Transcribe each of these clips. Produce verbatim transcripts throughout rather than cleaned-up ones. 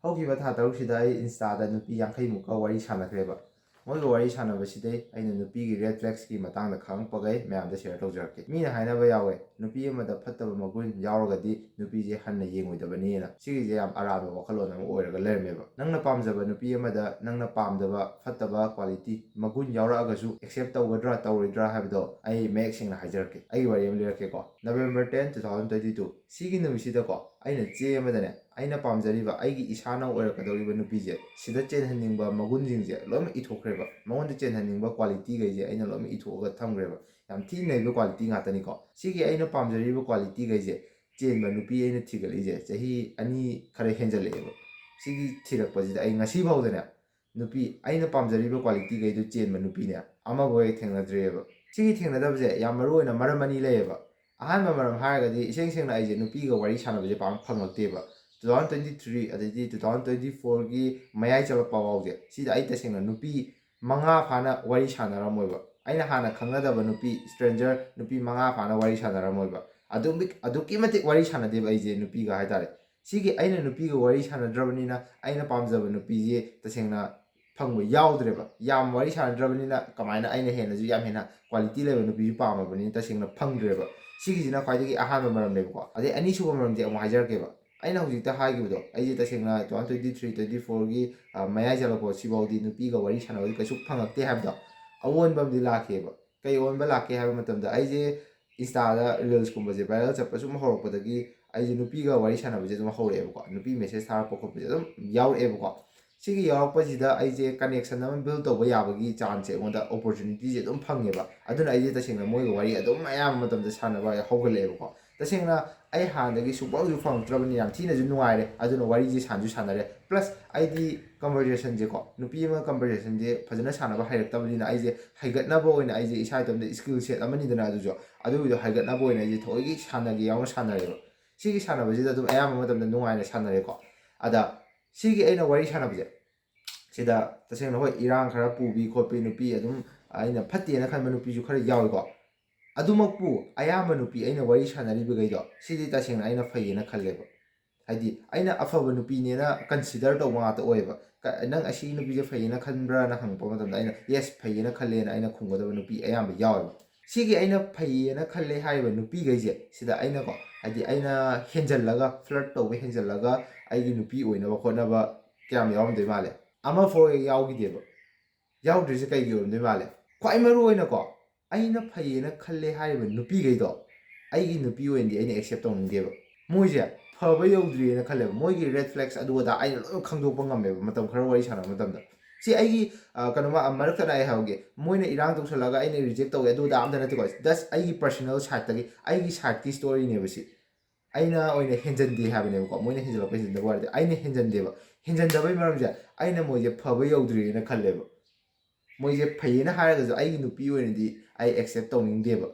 ꯍꯧꯈꯤꯕ ꯊꯥ ꯇꯔꯨꯛꯁꯤꯗ ꯑꯩ Insta-ꯗ ꯅꯨꯄꯤ ꯌꯥꯡꯈꯩ ꯃꯨꯛꯀ ꯋꯥꯔꯤ ꯁꯥꯟꯅꯈ꯭ꯔꯦꯕ꯫ ꯃꯣꯏꯒ ꯋꯥꯔꯤ ꯁꯥꯟꯅꯕꯁꯤꯗꯩ ꯑꯩꯅ ꯅꯨꯄꯤꯒꯤ red flags-ꯀꯤ ꯃꯇꯥꯡꯗ ꯈꯪꯉꯛꯄꯈꯩ ꯃꯌꯥꯝꯗ share ꯇꯧꯖꯔꯛꯀꯦ꯫ ꯃꯤꯅ ꯍꯥꯏꯅꯕ ꯌꯥꯎꯋꯦ, ꯅꯨꯄꯤ ꯑꯃꯗ ꯐꯠꯇꯕ ꯃꯒꯨꯟ ꯌꯥꯎꯔꯒꯗꯤ ꯅꯨꯄꯤꯁꯦ ꯍꯟꯅ ꯌꯦꯡꯉꯣꯏꯗꯕꯅꯦꯅ꯫ ꯁꯤꯒꯤꯁꯦ ꯌꯥꯝ ꯑꯔꯥꯟꯕ ꯋꯥꯈꯜꯂꯣꯟ ꯑꯃ ꯑꯣꯏꯔꯒ ꯂꯩꯔꯝꯃꯦꯕ꯫ ꯅꯪꯅ ꯄꯥꯝꯖꯕ ꯅꯨꯄꯤ ꯑꯃꯗ ꯅꯪꯅ ꯄꯥꯝꯗꯕ ꯐꯠꯇꯕ quality ꯃꯒꯨꯟ ꯌꯥꯎꯔꯛꯑꯒꯁꯨ accept ꯇꯧꯒꯗ꯭ꯔꯥ ꯇꯧꯔꯣꯏꯗ꯭ꯔꯥ ꯍꯥꯏꯕꯗꯣ ꯑꯩ ꯃꯌꯦꯛ ꯁꯦꯡꯅ ꯍꯥꯏꯖꯔꯛꯀꯦ꯫ ꯑꯩꯒꯤ ꯋꯥꯔꯤ ꯑꯃ ꯂꯤꯔꯛꯀꯦꯀꯣ꯫ November ten, two thousand twenty two, ꯁꯤꯒꯤ ꯅꯨꯃꯤꯠꯁꯤꯗꯀꯣ, ꯑꯩꯅ ꯆꯦ ꯑꯃꯗꯅꯦ, ꯑꯩꯅ ꯄꯥꯝꯖꯔꯤꯕ, ꯑꯩꯒꯤ ꯏꯁꯥꯅ ꯑꯣꯏꯔꯛꯀꯗꯧꯔꯤꯕ ꯅꯨꯄꯤꯁꯦ, ꯁꯤꯗ ꯆꯦꯟꯍꯟꯅꯤꯡꯕ ꯃꯒꯨꯟꯁꯤꯡꯁꯦ ꯂꯣꯏꯅꯃꯛ ꯏꯊꯣꯛꯈ꯭ꯔꯦꯕ꯫ ꯃꯉꯣꯟꯗ ꯆꯦꯟꯍꯟꯅꯤꯡꯕ quality-ꯈꯩꯁꯦ ꯑꯩꯅ ꯂꯣꯏꯅꯃꯛ ꯏꯊꯣꯛꯑꯒ ꯊꯝꯈ꯭ꯔꯦꯕ꯫ ꯌꯥꯝ ꯊꯤ ꯅꯩꯕ quality ꯉꯥꯛꯇꯅꯤꯀꯣ꯫ ꯁꯤꯒꯤ ꯑꯩꯅ ꯄꯥꯝꯖꯔꯤꯕ quality-ꯈꯩꯁꯦ ꯆꯦꯟꯕ ꯅꯨꯄꯤ ꯑꯩꯅ ꯊꯤꯒꯠꯂꯛꯏꯁꯦ ꯆꯍꯤ ꯑꯅꯤ ꯈꯔ ꯍꯦꯟꯖꯜꯂꯛꯑꯦꯕ꯫ ꯁꯤꯒꯤ ꯊꯤꯔꯛꯄꯁꯤꯗ ꯑꯩ ꯉꯁꯤ ꯐꯥꯎꯗꯅꯦ ꯅꯨꯄꯤ, ꯑꯩꯅ ꯄꯥꯝꯖꯔꯤꯕ quality-ꯈꯩꯗꯣ ꯆꯦꯟꯕ ꯅꯨꯄꯤꯅꯦ ꯑꯃꯐꯥꯎ ꯍꯦꯛ ꯊꯦꯡꯅꯗ꯭ꯔꯤꯑꯕ꯫ ꯁꯤꯒꯤ ꯊꯦꯡꯅꯗꯕꯁꯦ ꯌꯥꯝ ꯃꯔꯨ ꯑꯣꯏꯅ ꯃꯔꯝ ꯑꯅꯤ ꯂꯩꯌꯦꯕ꯫ ꯑꯍꯥꯟꯕ ꯃꯔꯝ ꯍꯥꯏꯔꯒꯗꯤ, ꯏꯁꯦꯡ ꯁꯦꯡꯅ ꯑꯩꯁꯦ ꯅꯨꯄꯤꯒ ꯋꯥꯔꯤ ꯁꯥꯟꯅꯕꯁꯦ ꯄꯥꯛ ꯐꯪꯉꯛꯇꯦꯕ꯫ Two thousand twenty three ꯑꯗꯩꯗꯤ two thousand twenty four-ꯒꯤ ꯃꯌꯥꯏ ꯆꯜꯂꯛꯄ ꯐꯥꯎꯁꯦ, ꯁꯤꯗ ꯑꯩ ꯇꯁꯦꯡꯅ ꯅꯨꯄꯤ ꯃꯉꯥ ꯐꯥꯅ ꯋꯥꯔꯤ ꯁꯥꯟꯅꯔꯝꯃꯣꯏꯕ꯫ ꯑꯩꯅ ꯍꯥꯟꯅ ꯈꯪꯅꯗꯕ ꯅꯨꯄꯤ, stranger ꯅꯨꯄꯤ ꯃꯉꯥ ꯐꯥꯅ ꯋꯥꯔꯤ ꯁꯥꯟꯅꯔꯝꯃꯣꯏꯕ꯫ ꯑꯗꯨꯝ, ꯑꯗꯨꯛꯀꯤ ꯃꯇꯤꯛ ꯋꯥꯔꯤ ꯁꯥꯟꯅꯗꯦꯕ ꯑꯩꯁꯦ ꯅꯨꯄꯤꯒ ꯍꯥꯏꯇꯥꯔꯦ꯫ ꯁꯤꯒꯤ ꯑꯩꯅ ꯅꯨꯄꯤꯒ ꯋꯥꯔꯤ ꯁꯥꯟꯅꯗ꯭ꯔꯕꯅꯤꯅ ꯑꯩꯅ ꯄꯥꯝꯖꯕ ꯅꯨꯄꯤꯁꯦ ꯇꯁꯦꯡꯅ ꯐꯪꯕ ꯌꯥꯎꯗ꯭ꯔꯦꯕ꯫ ꯌꯥꯝ ꯋꯥꯔꯤ ꯁꯥꯟꯅꯗ꯭ꯔꯕꯅꯤꯅ ꯀꯃꯥꯏꯅ ꯑꯩꯅ ꯍꯦꯟꯅꯁꯨ ꯌꯥꯝ ꯍꯦꯟꯅ quality ꯂꯩꯕ ꯅꯨꯄꯤꯁꯨ ꯄꯥꯝꯃꯕꯅꯤꯅ ꯇꯁꯦꯡꯅ ꯐꯪꯗ꯭ꯔꯦꯕ꯫ ꯁꯤꯒꯤꯁꯤꯅ ꯈ꯭ꯋꯥꯏꯗꯒꯤ ꯑꯍꯥꯟꯕ ꯃꯔꯝꯅꯦꯕꯀꯣ꯫ ꯑꯗꯩ ꯑꯅꯤꯁꯨꯕ ꯃꯔꯝꯗꯤ ꯑꯃꯨꯛ ꯍꯥꯏꯖꯔꯛꯀꯦꯕ꯫ ꯑꯩꯅ ꯍꯧꯖꯤꯛꯇ ꯍꯥꯏꯈꯤꯕꯗꯣ, ꯑꯩꯁꯦ ꯇꯁꯦꯡꯅ two thousand twenty three, twenty four-ꯒꯤ, ꯑ, ꯃꯌꯥꯏ ꯆꯜꯂꯛꯄ ꯁꯤꯐꯥꯎꯗꯤ ꯅꯨꯄꯤꯒ ꯋꯥꯔꯤ ꯁꯥꯟꯅꯕꯗꯤ ꯀꯩꯁꯨ ꯐꯪꯉꯛꯇꯦ ꯍꯥꯏꯕꯗꯣ꯫ ꯑꯑꯣꯟꯕ ꯑꯃꯗꯤ ꯂꯥꯛꯈꯤꯑꯕ꯫ ꯀꯩ ꯑꯑꯣꯟꯕ ꯂꯥꯛꯀꯦ ꯍꯥꯏꯕ ꯃꯇꯝꯗ, ꯑꯩꯁꯦ Insta-ꯗ reels-ꯀꯨꯝꯕꯁꯦ viral ꯆꯠꯄ ꯁꯨꯝ ꯍꯧꯔꯛꯄꯗꯒꯤ ꯑꯩꯁꯦ ꯅꯨꯄꯤꯒ ꯋꯥꯔꯤ ꯁꯥꯟꯅꯕꯁꯦ ꯑꯗꯨꯝ ꯍꯧꯔꯛꯑꯦꯕꯀꯣ꯫ ꯅꯨꯄꯤ message ꯊꯥꯔꯛꯄ ꯈꯣꯠꯄꯁꯦ ꯑꯗꯨꯝ ꯌꯥꯎꯔꯛꯑꯦꯕꯀꯣ꯫ ꯁꯤꯒꯤ ꯌꯥꯎꯔꯛꯄꯁꯤꯗ ꯑꯩꯁꯦ connection ꯑꯃ build ꯇꯧꯕ ꯌꯥꯕꯒꯤ chance-ꯁꯦ ꯑꯩꯉꯣꯟꯗ, opportunity-ꯁꯦ ꯑꯗꯨꯝ ꯐꯪꯉꯦꯕ꯫ ꯑꯗꯨꯅ ꯑꯩꯁꯦ ꯇꯁꯦꯡꯅ ꯃꯣꯏꯒ ꯋꯥꯔꯤ ꯑꯗꯨꯝ ꯑꯌꯥꯝꯕ ꯃꯇꯝꯗ ꯁꯥꯟꯅꯕ ꯍꯧꯒꯠꯂꯛꯑꯦꯕꯀꯣ꯫ ꯇꯁꯦꯡꯅ ꯑꯩ ꯍꯥꯟꯅꯗꯒꯤ ꯁꯨꯡꯐꯪꯁꯨ ꯐꯪꯉꯛꯇ꯭ꯔꯕꯅꯤ, ꯌꯥꯝ ꯊꯤꯅꯁꯨ ꯅꯨꯡꯉꯥꯏꯔꯦ꯫ ꯑꯗꯨꯅ ꯋꯥꯔꯤꯁꯦ ꯁꯥꯟꯁꯨ ꯁꯥꯟꯅꯔꯦ꯫ Plus ꯑꯩꯗꯤ conversation-ꯁꯦꯀꯣ, ꯅꯨꯄꯤ ꯑꯃꯒ conversation-ꯁꯦ ꯐꯖꯅ ꯁꯥꯟꯅꯕ ꯍꯩꯔꯛꯇꯕꯅꯤꯅ ꯑꯩꯁꯦ ꯍꯩꯒꯠꯅꯕ ꯑꯣꯏꯅ, ꯑꯩꯁꯦ ꯏꯁꯥ ꯏꯇꯣꯝꯇ skill set ꯑꯃꯅꯤꯗꯅ ꯑꯗꯨꯁꯨ, ꯑꯗꯨꯒꯤꯗꯣ ꯍꯩꯒꯠꯅꯕ ꯑꯣꯏꯅ ꯑꯩꯁꯦ ꯊꯑꯣꯏꯒꯤ ꯁꯥꯟꯅꯒꯦ ꯌꯥꯎꯅ ꯁꯥꯟꯅꯔꯦꯕ꯫ ꯁꯤꯒꯤ ꯁꯥꯟꯅꯕꯁꯤꯗ ꯑꯗꯨꯝ ꯑꯌꯥꯝꯕ ꯃꯇꯝꯗ ꯅꯨꯡꯉꯥꯏꯅ ꯁꯥꯟꯅꯔꯦꯀꯣ꯫ ꯑꯗ ꯁꯤꯒꯤ ꯑꯩꯅ ꯋꯥꯔꯤ ꯁꯥꯟꯅꯕꯁꯦ, ꯁꯤꯗ ꯇꯁꯦꯡꯅ ꯍꯣꯏ, ꯏꯔꯥꯡ ꯈꯔ ꯄꯨꯕꯤ ꯈꯣꯠꯄꯤ, ꯅꯨꯄꯤ ꯑꯗꯨꯝ ꯑꯩꯅ ꯐꯠꯇꯦꯅ ꯈꯟꯕ ꯅꯨꯄꯤꯁꯨ ꯈꯔ ꯌꯥꯎꯏꯀꯣ꯫ ꯑꯗꯨꯃꯛꯄꯨ ꯑꯌꯥꯝꯕ ꯅꯨꯄꯤ ꯑꯩꯅ ꯋꯥꯔꯤ ꯁꯥꯟꯅꯔꯤꯕꯈꯩꯗꯣ, ꯁꯤꯗꯤ ꯇꯁꯦꯡꯅ ꯑꯩꯅ ꯐꯩꯌꯦꯅ ꯈꯜꯂꯦꯕ꯫ ꯍꯥꯏꯗꯤ ꯑꯩꯅ ꯑꯐꯕ ꯅꯨꯄꯤꯅꯦꯅ ꯀꯟꯁꯤꯗꯔ ꯇꯧꯕ ꯉꯥꯛꯇ ꯑꯣꯏꯌꯦꯕ꯫ ꯅꯪ ꯑꯁꯤ ꯅꯨꯄꯤꯁꯦ ꯐꯩꯌꯦꯅ ꯈꯟꯕ꯭ꯔꯥꯅ ꯍꯪꯉꯛꯄ ꯃꯇꯝꯗ ꯑꯩꯅ ꯌꯦꯁ, ꯐꯩꯌꯦꯅ ꯈꯜꯂꯦꯅ ꯑꯩꯅ ꯈꯨꯝꯒꯗꯕ ꯅꯨꯄꯤ ꯑꯌꯥꯝꯕ ꯌꯥꯎꯋꯦꯕ꯫ ꯁꯤꯒꯤ ꯑꯩꯅ ꯐꯩꯌꯦꯅ ꯈꯜꯂꯦ ꯍꯥꯏꯔꯤꯕ ꯅꯨꯄꯤꯈꯩꯁꯦ ꯁꯤꯗ ꯑꯩꯅꯀꯣ, ꯍꯥꯏꯗꯤ ꯑꯩꯅ ꯍꯦꯟꯖꯜꯂꯒ, ꯐ꯭ꯂꯔꯠ ꯇꯧꯕ ꯍꯦꯟꯖꯜꯂꯒ ꯑꯩꯒꯤ ꯅꯨꯄꯤ ꯑꯣꯏꯅꯕ ꯍꯣꯠꯅꯕ ꯀꯌꯥꯝ ꯌꯥꯎꯔꯝꯗꯣꯏ ꯃꯥꯜꯂꯦ? ꯑꯃꯐꯥꯎ ꯍꯦꯛ ꯌꯥꯎꯈꯤꯗꯦꯕ꯫ ꯌꯥꯎꯗ꯭ꯔꯤꯁꯦ ꯀꯩꯒꯤ ꯑꯣꯏꯔꯝꯗꯣꯏ ꯃꯥꯜꯂꯦ? ꯈ꯭ꯋꯥꯏ ꯃꯔꯨ ꯑꯣꯏꯅꯀꯣ, ꯑꯩꯅ ꯐꯩꯌꯦꯅ ꯈꯜꯂꯦ ꯍꯥꯏꯔꯤꯕ ꯅꯨꯄꯤꯈꯩꯗꯣ ꯑꯩꯒꯤ ꯅꯨꯄꯤ ꯑꯣꯏꯅꯗꯤ ꯑꯩꯅ ꯑꯦꯛꯁꯦꯞ ꯇꯧꯅꯤꯡꯗꯦꯕ꯫ ꯃꯣꯏꯁꯦ ꯐꯕ ꯌꯧꯗ꯭ꯔꯤꯅ ꯈꯜꯂꯦꯕ꯫ ꯃꯣꯏꯒꯤ ꯔꯦꯗ ꯐ꯭ꯂꯦꯛꯁ ꯑꯗꯨ ꯑꯗꯥ ꯑꯩꯅ ꯂꯣꯏꯅ ꯈꯪꯗꯣꯛꯄ ꯉꯝꯃꯦꯕ ꯃꯇꯝ ꯈꯔ ꯋꯥꯔꯤ ꯁꯥꯟꯅꯕ ꯃꯇꯝꯗ꯫ ꯁꯤ ꯑꯩꯒꯤ ꯀꯩꯅꯣꯃ ꯃꯔꯛ ꯊꯠꯅ ꯑꯩ ꯍꯥꯏꯍꯧꯒꯦ, ꯃꯣꯏꯅ ꯏꯔꯥꯡ ꯇꯧꯁꯜꯂꯒ ꯑꯩꯅ ꯔꯤꯖꯦꯛ ꯇꯧꯋꯦ ꯑꯗꯨ ꯑꯗꯥ ꯑꯝꯇ ꯅꯠꯇꯦꯀꯣ꯫ ꯖꯁ ꯑꯩꯒꯤ ꯄꯔꯁꯅꯦꯜ ꯁꯥꯏꯠꯇꯒꯤ, ꯑꯩꯒꯤ ꯁꯥꯏꯠꯀꯤ ꯁ꯭ꯇꯣꯔꯤꯅꯦꯕ ꯁꯤ꯫ ꯑꯩꯅ ꯑꯣꯏꯅ ꯍꯦꯟꯖꯟꯗꯦ ꯍꯥꯏꯕꯅꯦꯕꯀꯣ꯫ ꯃꯣꯏꯅ ꯍꯦꯟꯖꯜꯂꯛꯄ ꯍꯦꯟꯖꯟꯗꯕ ꯋꯥꯔꯤꯗꯤ ꯑꯩꯅ ꯍꯦꯟꯖꯟꯗꯦꯕ꯫ ꯍꯦꯟꯖꯟꯗꯕꯩ ꯃꯔꯝꯁꯦ, ꯑꯩꯅ ꯃꯣꯏꯁꯦ ꯐꯕ ꯌꯧꯗ꯭ꯔꯤꯅ ꯈꯜꯂꯦꯕ꯫ ꯃꯣꯏꯁꯦ ꯐꯩꯌꯦꯅ ꯍꯥꯏꯔꯒꯁꯨ ꯑꯩꯒꯤ ꯅꯨꯄꯤ ꯑꯣꯏꯅꯗꯤ ꯑꯩ ꯑꯦꯛꯁꯦꯞ ꯇꯧꯅꯤꯡꯗꯦꯕ꯫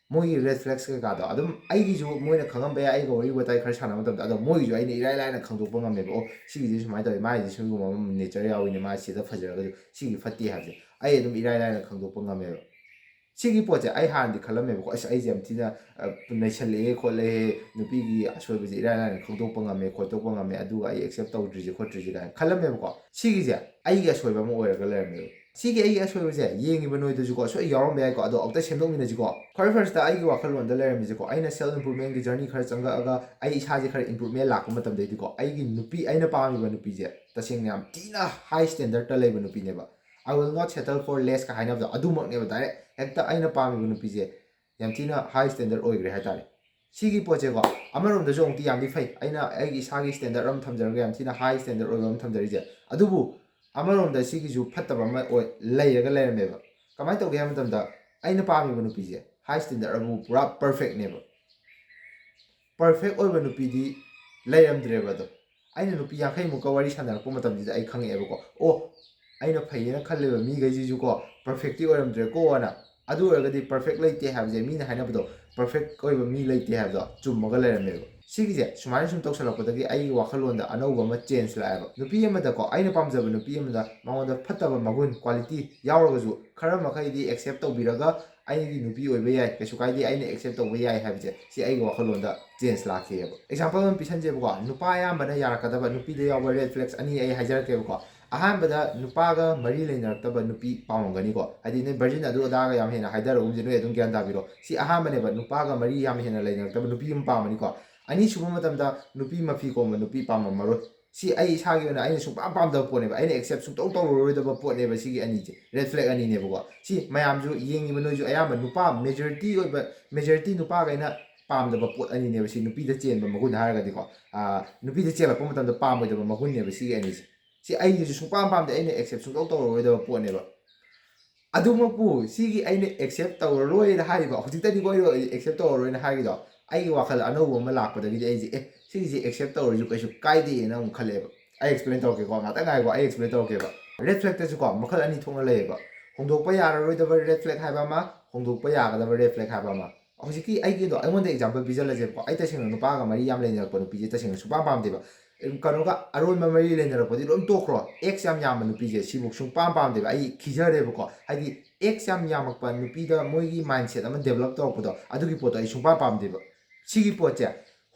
ꯃꯣꯏꯒꯤ ꯔꯦꯗ ꯐ꯭ꯂꯦꯛꯁ ꯀꯩꯀꯥꯗꯣ ꯑꯗꯨꯝ ꯑꯩꯒꯤꯁꯨ ꯃꯣꯏꯅ ꯈꯪꯉꯝꯕ ꯌꯥꯏ, ꯑꯩꯒ ꯋꯥꯔꯤ ꯋꯥꯇꯥꯏ ꯈꯔ ꯁꯥꯟꯅꯕ ꯃꯇꯝꯗ꯫ ꯑꯗꯣ ꯃꯣꯏꯒꯤꯁꯨ ꯑꯩꯅ ꯏꯔꯥꯏ ꯂꯥꯏꯅ ꯈꯪꯗꯣꯛꯄ ꯉꯝꯃꯦꯕ꯫ ꯑꯣ, ꯁꯤꯒꯤꯁꯦ ꯁꯨꯃꯥꯏꯅ ꯇꯧꯋꯤ, ꯃꯥꯒꯤꯗꯤ ꯁꯤꯒꯨꯝꯕ ꯑꯃ ꯅꯦꯆꯔ ꯌꯥꯎꯋꯤꯅꯦ, ꯃꯥ ꯁꯤꯗ ꯐꯖꯔꯒꯁꯨ ꯁꯤꯒꯤ ꯐꯠꯇꯦ ꯍꯥꯏꯕꯁꯦ ꯑꯩ ꯑꯗꯨꯝ ꯏꯔꯥꯏ ꯂꯥꯏꯅ ꯈꯪꯗꯣꯛꯄ ꯉꯝꯃꯦꯕ꯫ ꯁꯤꯒꯤ ꯄꯣꯠꯁꯦ ꯑꯩ ꯍꯥꯟꯅꯗꯤ ꯈꯜꯂꯝꯃꯦꯕꯀꯣ, ꯑꯁ, ꯑꯩꯁꯦ ꯌꯥꯝ ꯊꯤꯅ ꯅꯩꯁꯜꯂꯛꯑꯦ ꯈꯣꯠꯂꯛꯑꯦ, ꯅꯨꯄꯤꯒꯤ ꯑꯁꯣꯏꯕꯁꯦ ꯏꯔꯥꯏ ꯂꯥꯏꯅ ꯈꯪꯗꯣꯛꯄ ꯉꯝꯃꯦ ꯈꯣꯠꯇꯣꯛꯄ ꯉꯝꯃꯦ, ꯑꯗꯨꯒ ꯑꯩ ꯑꯦꯛꯁꯦꯞ ꯇꯧꯗ꯭ꯔꯤꯁꯦ ꯈꯣꯠꯇ꯭ꯔꯤꯁꯦ ꯀꯥꯏꯅ ꯈꯜꯂꯝꯃꯦꯕꯀꯣ꯫ ꯁꯤꯒꯤꯁꯦ ꯑꯩꯒꯤ ꯑꯁꯣꯏꯕ ꯑꯃ ꯑꯣꯏꯔꯒ ꯂꯩꯔꯝꯃꯦꯕ꯫ ꯁꯤꯒꯤ ꯑꯩꯒꯤ ꯑꯁꯣꯏꯕꯁꯦ ꯌꯦꯡꯉꯤꯕ ꯅꯣꯏꯗꯁꯨꯀꯣ ꯑꯁꯣꯏ ꯌꯥꯎꯔꯝꯕ ꯌꯥꯏꯀꯣ, ꯑꯗꯣ ꯑꯝꯇ ꯁꯦꯝꯗꯣꯛꯃꯤꯟꯅꯁꯤꯀꯣ꯫ ꯈ꯭ꯋꯥꯏ ꯐꯥꯔꯁꯇ ꯑꯩꯒꯤ ꯋꯥꯈꯜꯂꯣꯟꯗ ꯂꯩꯔꯝꯃꯤꯁꯦꯀꯣ, ꯑꯩꯅ ꯁꯦꯜꯐ ꯏꯝꯄ꯭ꯔꯨꯚꯃꯦꯟꯒꯤ ꯖꯔꯅꯤ ꯈꯔ ꯆꯪꯉꯛꯑꯒ ꯑꯩ ꯏꯁꯥꯁꯦ ꯈꯔ ꯏꯝꯄ꯭ꯔꯨꯚꯃꯦꯟ ꯂꯥꯛꯄ ꯃꯇꯝꯗꯩꯗꯤꯀꯣ, ꯑꯩꯒꯤ ꯅꯨꯄꯤ, ꯑꯩꯅ ꯄꯥꯝꯃꯤꯕ ꯅꯨꯄꯤꯁꯦ ꯇꯁꯦꯡꯅ ꯌꯥꯝ ꯊꯤꯅ ꯍꯥꯏ ꯁ꯭ꯇꯦꯟꯗꯔꯠꯇ ꯂꯩꯕ ꯅꯨꯄꯤꯅꯦꯕ꯫ "I will not settle for less" ꯀ ꯍꯥꯏꯅꯕꯗꯣ ꯑꯗꯨꯃꯛꯅꯦꯕ꯫ ꯗꯥꯏꯔꯦꯛ ꯍꯦꯛꯇ ꯑꯩꯅ ꯄꯥꯝꯃꯤꯕ ꯅꯨꯄꯤꯁꯦ ꯌꯥꯝ ꯊꯤꯅ ꯍꯥꯏ ꯁ꯭ꯇꯦꯟꯗꯔꯠ ꯑꯣꯏꯈ꯭ꯔꯦ ꯍꯥꯏꯇꯥꯔꯦ꯫ ꯁꯤꯒꯤ ꯄꯣꯠꯁꯦꯀꯣ, ꯑꯃꯔꯣꯝꯗꯁꯨ ꯑꯃꯨꯛꯇꯤ ꯌꯥꯝꯗꯤ ꯐꯩ, ꯑꯩꯅ ꯑꯩꯒꯤ ꯏꯁꯥꯒꯤ ꯁ꯭ꯇꯦꯟꯗꯔꯠ ꯑꯃ ꯊꯝꯖꯔꯒ ꯌꯥꯝ ꯊꯤꯅ ꯍꯥꯏ ꯁ꯭ꯇꯦꯟꯗꯔꯠ ꯑꯣꯏꯕ ꯑꯃ ꯊꯝꯖꯔꯤꯁꯦ꯫ ꯑꯗꯨꯕꯨ ꯑꯃꯔꯣꯝꯗ ꯁꯤꯒꯤꯁꯨ ꯐꯠꯇꯕ ꯑꯃ ꯑꯣꯏ ꯂꯩꯔꯒ ꯂꯩꯔꯝꯃꯦꯕ꯫ ꯀꯃꯥꯏꯅ ꯇꯧꯒꯦ ꯍꯥꯏꯕ ꯃꯇꯝꯗ, ꯑꯩꯅ ꯄꯥꯝꯃꯤꯕ ꯅꯨꯄꯤꯁꯦ ꯍꯥꯏ ꯁ꯭ꯇꯦꯟꯗꯔꯠ ꯑꯕꯨ ꯄꯨꯔꯥ ꯄꯔꯐꯦꯛꯅꯦꯕ꯫ ꯄꯔꯐꯦꯛ ꯑꯣꯏꯕ ꯅꯨꯄꯤꯗꯤ ꯂꯩꯔꯝꯗ꯭ꯔꯦꯕ꯫ ꯑꯗꯣ ꯑꯩꯅ ꯅꯨꯄꯤ ꯌꯥꯡꯈꯩꯃꯨꯛꯀ ꯋꯥꯔꯤ ꯁꯥꯟꯅꯔꯛꯄ ꯃꯇꯝꯁꯤꯗ ꯑꯩ ꯈꯪꯉꯛꯑꯦꯕꯀꯣ, ꯑꯣ, ꯑꯩꯅ ꯐꯩꯌꯦꯅ ꯈꯜꯂꯤꯕ ꯃꯤꯈꯩꯁꯤꯁꯨꯀꯣ ꯄꯔꯐꯦꯛꯇꯤ ꯑꯣꯏꯔꯝꯗ꯭ꯔꯦꯀꯣꯅ꯫ ꯑꯗꯨ ꯑꯣꯏꯔꯒꯗꯤ ꯄꯔꯐꯦꯛ ꯂꯩꯇꯦ ꯍꯥꯏꯕꯁꯦ, ꯃꯤꯅ ꯍꯥꯏꯅꯕꯗꯣ ꯄꯔꯐꯦꯛ ꯑꯣꯏꯕ ꯃꯤ ꯂꯩꯇꯦ ꯍꯥꯏꯕꯗꯣ ꯆꯨꯝꯃꯒ ꯂꯩꯔꯝꯃꯦꯕ꯫ ꯁꯤꯒꯤꯁꯦ ꯁꯨꯃꯥꯏꯅ ꯁꯨꯝ ꯇꯧꯁꯜꯂꯛꯄꯗꯒꯤ ꯑꯩꯒꯤ ꯋꯥꯈꯜꯂꯣꯟꯗ ꯑꯅꯧꯕ ꯑꯃ ꯆꯦꯟꯖ ꯂꯥꯛꯑꯦꯕ꯫ ꯅꯨꯄꯤ ꯑꯃꯗꯀꯣ, ꯑꯩꯅ ꯄꯥꯝꯖꯕ ꯅꯨꯄꯤ ꯑꯃꯗ ꯃꯉꯣꯟꯗ ꯐꯠꯇꯕ ꯃꯒꯨꯟ, ꯀ꯭ꯋꯥꯂꯤꯇꯤ ꯌꯥꯎꯔꯒꯁꯨ ꯈꯔ ꯃꯈꯩꯗꯤ ꯑꯦꯛꯁꯦꯞ ꯇꯧꯕꯤꯔꯒ ꯑꯩꯗꯤ ꯅꯨꯄꯤ ꯑꯣꯏꯕ ꯌꯥꯏ, ꯀꯩꯁꯨ ꯀꯥꯏꯗꯦ, ꯑꯩꯅ ꯑꯦꯛꯁꯦꯞ ꯇꯧꯕ ꯌꯥꯏ ꯍꯥꯏꯕꯁꯦ, ꯁꯤ ꯑꯩꯒꯤ ꯋꯥꯈꯜꯂꯣꯟꯗ ꯆꯦꯟꯖ ꯂꯥꯛꯈꯤꯑꯕ꯫ ꯑꯦꯛꯖꯥꯝꯄꯜ ꯑꯃ ꯄꯤꯁꯟꯖꯦꯕꯀꯣ, ꯅꯨꯄꯥ ꯑꯌꯥꯝꯕꯅ ꯌꯥꯔꯛꯀꯗꯕ, ꯅꯨꯄꯤꯗ ꯌꯥꯎꯕ ꯔꯦꯗ ꯐ꯭ꯂꯦꯛꯁ ꯑꯅꯤ ꯑꯩ ꯍꯥꯏꯖꯔꯛꯀꯦꯕꯀꯣ꯫ ꯑꯍꯥꯟꯕꯗ, ꯅꯨꯄꯥꯒ ꯃꯔꯤ ꯂꯩꯅꯔꯛꯇꯕ ꯅꯨꯄꯤ ꯄꯥꯝꯃꯝꯒꯅꯤꯀꯣ, ꯍꯥꯏꯗꯤ ꯅꯣꯏ ꯚꯔꯖꯤꯟ ꯑꯗꯨ ꯑꯗꯥꯒ ꯌꯥꯝ ꯍꯦꯟꯅ ꯍꯥꯏꯗꯔꯒꯨꯝꯁꯦ, ꯅꯣꯏ ꯑꯗꯨꯝ ꯒ꯭ꯌꯥꯟ ꯇꯥꯕꯤꯔꯣ꯫ ꯁꯤ ꯑꯍꯥꯟꯕꯅꯦꯕ, ꯅꯨꯄꯥꯒ ꯃꯔꯤ ꯌꯥꯝ ꯍꯦꯟꯅ ꯂꯩꯅꯔꯛꯇꯕ ꯅꯨꯄꯤ ꯑꯃ ꯄꯥꯝꯃꯅꯤꯀꯣ꯫ ꯑꯅꯤꯁꯨꯕ ꯃꯇꯝꯗ, ꯅꯨꯄꯤ ꯃꯐꯤ ꯀꯣꯝꯕ ꯅꯨꯄꯤ ꯄꯥꯝꯃꯝꯃꯔꯣꯏ꯫ ꯁꯤ ꯑꯩ ꯏꯁꯥꯒꯤ ꯑꯣꯏꯅ ꯑꯩꯅ ꯁꯨꯡꯄꯥꯝ ꯄꯥꯝꯗꯕ ꯄꯣꯠꯅꯦꯕ, ꯑꯩꯅ ꯑꯦꯛꯁꯦꯞ ꯁꯨꯡꯇꯧ ꯇꯧꯔꯔꯣꯏꯗꯕ ꯄꯣꯠꯅꯦꯕ꯫ ꯁꯤꯒꯤ ꯑꯅꯤꯁꯦ ꯔꯦꯗ ꯐ꯭ꯂꯦꯛ ꯑꯅꯤꯅꯦꯕꯀꯣ꯫ ꯁꯤ ꯃꯌꯥꯝꯁꯨ ꯌꯦꯡꯉꯤꯕ ꯅꯣꯏꯁꯨ ꯑꯌꯥꯝꯕ ꯅꯨꯄꯥ ꯃꯦꯖꯣꯔꯤꯇꯤ ꯑꯣꯏꯕ, ꯃꯦꯖꯣꯔꯤꯇꯤ ꯅꯨꯄꯥꯈꯩꯅ ꯄꯥꯝꯗꯕ ꯄꯣꯠ ꯑꯅꯤꯅꯦꯕ ꯁꯤ, ꯅꯨꯄꯤꯗ ꯆꯦꯟꯕ ꯃꯒꯨꯟ ꯍꯥꯏꯔꯒꯗꯤꯀꯣ꯫ ꯑꯥ, ꯅꯨꯄꯤꯗ ꯆꯦꯜꯂꯛꯄ ꯃꯇꯝꯗ ꯄꯥꯝꯃꯣꯏꯗꯕ ꯃꯒꯨꯟꯅꯦꯕ ꯁꯤꯒꯤ ꯑꯅꯤꯁꯦ꯫ ꯁꯤ ꯑꯩꯒꯤꯁꯨ ꯁꯨꯡꯄꯥꯝ ꯄꯥꯝꯗꯦ, ꯑꯩꯅ ꯑꯦꯛꯁꯦꯞ ꯁꯨꯡꯇꯧ ꯇꯧꯔꯔꯣꯏꯗꯕ ꯄꯣꯠꯅꯦꯕ꯫ ꯑꯗꯨꯃꯛꯄꯨ ꯁꯤꯒꯤ ꯑꯩꯅ ꯑꯦꯛꯁꯦꯞ ꯇꯧꯔꯔꯣꯏꯅ ꯍꯥꯏꯔꯤꯕ, ꯍꯧꯖꯤꯛꯇꯗꯤꯀꯣ ꯑꯩ ꯑꯦꯛꯁꯦꯞ ꯇꯧꯔꯔꯣꯏꯅ ꯍꯥꯏꯔꯤꯗꯣ, ꯑꯩꯒꯤ ꯋꯥꯈꯜ ꯑꯅꯧꯕ ꯑꯃ ꯂꯥꯛꯄꯗꯒꯤꯗꯤ ꯑꯩꯁꯦ, "ꯑꯦ, ꯁꯤꯒꯤꯁꯦ ꯑꯦꯛꯁꯦꯞ ꯇꯧꯔꯁꯨ ꯀꯩꯁꯨ ꯀꯥꯏꯗꯦꯅ" ꯑꯃꯨꯛ ꯈꯜꯂꯛꯑꯦꯕ꯫ ꯑꯩ ꯑꯦꯛꯁꯄ꯭ꯂꯦꯟ ꯇꯧꯔꯛꯀꯦꯀꯣ, ꯉꯥꯛꯇꯪ ꯉꯥꯏꯀꯣ, ꯑꯩ ꯑꯦꯛꯁꯄ꯭ꯂꯦꯟ ꯇꯧꯔꯛꯀꯦꯕ꯫ ꯔꯦꯗ ꯐ꯭ꯂꯦꯛꯇꯁꯨꯀꯣ ꯃꯈꯜ ꯑꯅꯤ ꯊꯣꯛꯅ ꯂꯩꯌꯦꯕ꯫ ꯍꯣꯡꯗꯣꯛꯄ ꯌꯥꯔꯔꯣꯏꯗꯕ ꯔꯦꯗ ꯐ꯭ꯂꯦꯛ ꯍꯥꯏꯕ ꯑꯃ, ꯍꯣꯡꯗꯣꯛꯄ ꯌꯥꯒꯗꯕ ꯔꯦꯗ ꯐ꯭ꯂꯦꯛ ꯍꯥꯏꯕ ꯑꯃ꯫ ꯍꯧꯖꯤꯛꯀꯤ ꯑꯩꯒꯤꯗꯣ, ꯑꯩꯉꯣꯟꯗ ꯑꯦꯛꯖꯥꯝꯄꯜ ꯄꯤꯖꯜꯂꯁꯦꯕꯀꯣ꯫ ꯑꯩ ꯇꯁꯦꯡꯅ ꯅꯨꯄꯥꯒ ꯃꯔꯤ ꯌꯥꯝ ꯂꯩꯅꯔꯛꯄ ꯅꯨꯄꯤꯁꯦ ꯇꯁꯦꯡꯅ ꯁꯨꯡꯄꯥꯝ ꯄꯥꯝꯗꯦꯕ꯫ ꯀꯩꯅꯣꯒ ꯑꯔꯣꯟꯕ ꯃꯔꯤ ꯂꯩꯅꯔꯛꯄꯗꯤ ꯂꯣꯏ ꯇꯣꯛꯈ꯭ꯔꯣ, ꯑꯦꯛꯁ ꯌꯥꯝ ꯌꯥꯝꯕ ꯅꯨꯄꯤꯁꯦ ꯁꯤꯕꯨ ꯁꯨꯡꯄꯥꯝ ꯄꯥꯝꯗꯦꯕ꯫ ꯑꯩ ꯈꯤꯖꯔꯦꯕꯀꯣ, ꯍꯥꯏꯗꯤ ꯑꯦꯛꯁ ꯌꯥꯝ ꯌꯥꯝꯃꯛꯄ ꯅꯨꯄꯤꯗ ꯃꯣꯏꯒꯤ ꯃꯥꯏꯟꯁꯦꯠ ꯑꯃ ꯗꯦꯕꯂꯞ ꯇꯧꯔꯛꯄꯗꯣ, ꯑꯗꯨꯒꯤ ꯄꯣꯠꯇꯣ ꯑꯩ ꯁꯨꯡꯄꯥꯝ ꯄꯥꯝꯗꯦꯕ꯫ ꯁꯤꯒꯤ ꯄꯣꯠꯁꯦ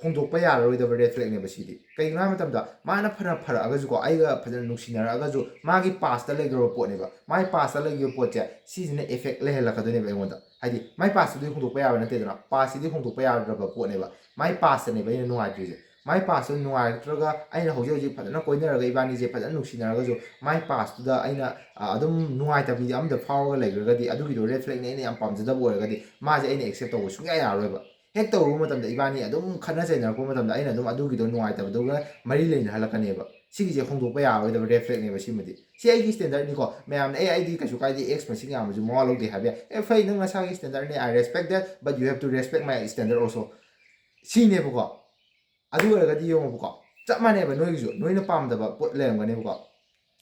ꯍꯣꯡꯗꯣꯛꯄ ꯌꯥꯔꯔꯣꯏꯗꯕ ꯔꯦꯗ ꯐ꯭ꯂꯦꯛꯅꯦꯕ ꯁꯤꯗꯤ꯫ ꯀꯩꯒꯤꯅꯣ ꯍꯥꯏꯕ ꯃꯇꯝꯗ, ꯃꯥꯅ ꯐꯅ ꯐꯔꯛꯑꯒꯁꯨꯀꯣ, ꯑꯩꯒ ꯐꯖꯅ ꯅꯨꯡꯁꯤꯅꯔꯛꯑꯒꯁꯨ, ꯃꯥꯒꯤ ꯄꯥꯁꯇ ꯂꯩꯈ꯭ꯔꯕ ꯄꯣꯠꯅꯦꯕ꯫ ꯃꯥꯒꯤ ꯄꯥꯁꯇ ꯂꯩꯈꯤꯕ ꯄꯣꯠꯁꯦ ꯁꯤꯁꯤꯅ ꯏꯐꯦꯛ ꯂꯩꯍꯜꯂꯛꯀꯗꯣꯏꯅꯦꯕ ꯑꯩꯉꯣꯟꯗ꯫ ꯍꯥꯏꯗꯤ ꯃꯥꯏ ꯄꯥꯁꯇꯨꯗꯤ ꯍꯣꯡꯗꯣꯛꯄ ꯌꯥꯕ ꯅꯠꯇꯦꯗꯅ, ꯄꯥꯁꯁꯤꯗꯤ ꯍꯣꯡꯗꯣꯛꯄ ꯌꯥꯗ꯭ꯔꯕ ꯄꯣꯠꯅꯦꯕ꯫ ꯃꯥꯏ ꯄꯥꯁꯇꯅꯦꯕ ꯑꯩꯅ ꯅꯨꯡꯉꯥꯏꯇ꯭ꯔꯤꯁꯦ꯫ ꯃꯥꯏ ꯄꯥꯁꯇꯨ ꯅꯨꯡꯉꯥꯏꯔꯛꯇ꯭ꯔꯒ, ꯑꯩꯅ ꯍꯧꯖꯤꯛ ꯍꯧꯖꯤꯛ ꯐꯖꯅ ꯀꯣꯏꯅꯔꯒ ꯏꯕꯥꯅꯤꯁꯦ ꯐꯖꯅ ꯅꯨꯡꯁꯤꯅꯔꯒꯁꯨ, ꯃꯥꯏ ꯄꯥꯁꯇꯨꯗ ꯑꯩꯅ, ꯑ, ꯑꯗꯨꯝ ꯅꯨꯡꯉꯥꯏꯇꯕꯤꯗꯤ ꯑꯝꯇ ꯐꯥꯎꯔꯒ ꯂꯩꯈ꯭ꯔꯒꯗꯤ, ꯑꯗꯨꯒꯤꯗꯣ ꯔꯦꯗ ꯐ꯭ꯂꯦꯛꯅꯦ, ꯑꯩꯅ ꯌꯥꯝ ꯄꯥꯝꯖꯗꯕ ꯑꯣꯏꯔꯒꯗꯤ, ꯃꯥꯁꯦ ꯑꯩꯅ ꯑꯦꯛꯁꯦꯞ ꯇꯧꯕ ꯁꯨꯡꯌꯥ ꯌꯥꯔꯔꯣꯏꯕ꯫ ꯍꯦꯛ ꯇꯧꯔꯨꯕ ꯃꯇꯝꯗ ꯏꯕꯥꯅꯤ ꯑꯗꯨꯝ ꯈꯠꯅ ꯆꯩꯅꯔꯛꯄ ꯃꯇꯝꯗ ꯑꯩꯅ ꯑꯗꯨꯝ ꯑꯗꯨꯒꯤꯗꯣ ꯅꯨꯡꯉꯥꯏꯇꯕꯗꯨꯒ ꯃꯔꯤ ꯂꯩꯅꯍꯜꯂꯛꯀꯅꯦꯕ꯫ ꯁꯤꯒꯤꯁꯦ ꯍꯣꯡꯗꯣꯛꯄ ꯌꯥꯔꯣꯏꯗꯕ ꯔꯦꯗ ꯐ꯭ꯂꯦꯛꯅꯦꯕ ꯁꯤꯃꯗꯤ꯫ ꯁꯤ ꯑꯩꯒꯤ ꯁ꯭ꯇꯦꯟꯗꯔꯗꯅꯤꯀꯣ꯫ ꯃꯌꯥꯝꯅ, "ꯑꯦ, ꯑꯩꯗꯤ ꯀꯩꯁꯨ ꯀꯥꯏꯗꯦ, ꯑꯦꯛꯁ ꯃꯁꯤꯡ ꯌꯥꯝꯕꯁꯨ ꯃꯋꯥ ꯂꯧꯗꯦ" ꯍꯥꯏꯕ ꯌꯥꯏ꯫ ꯑꯦ, ꯐꯩ, ꯅꯪ ꯅꯁꯥꯒꯤ ꯁ꯭ꯇꯦꯟꯗꯔꯗꯅꯦ, I respect that, but you have to respect my standard also꯫ ꯁꯤꯅꯦꯕꯀꯣ꯫ ꯑꯗꯨ ꯑꯣꯏꯔꯒꯗꯤ ꯌꯦꯡꯉꯣꯕꯀꯣ, ꯆꯞ ꯃꯥꯟꯅꯩꯕ ꯅꯣꯏꯒꯤꯁꯨ꯫ ꯅꯣꯏꯅ ꯄꯥꯝꯗꯕ ꯄꯣꯠ ꯂꯩꯔꯝꯒꯅꯦꯕꯀꯣ꯫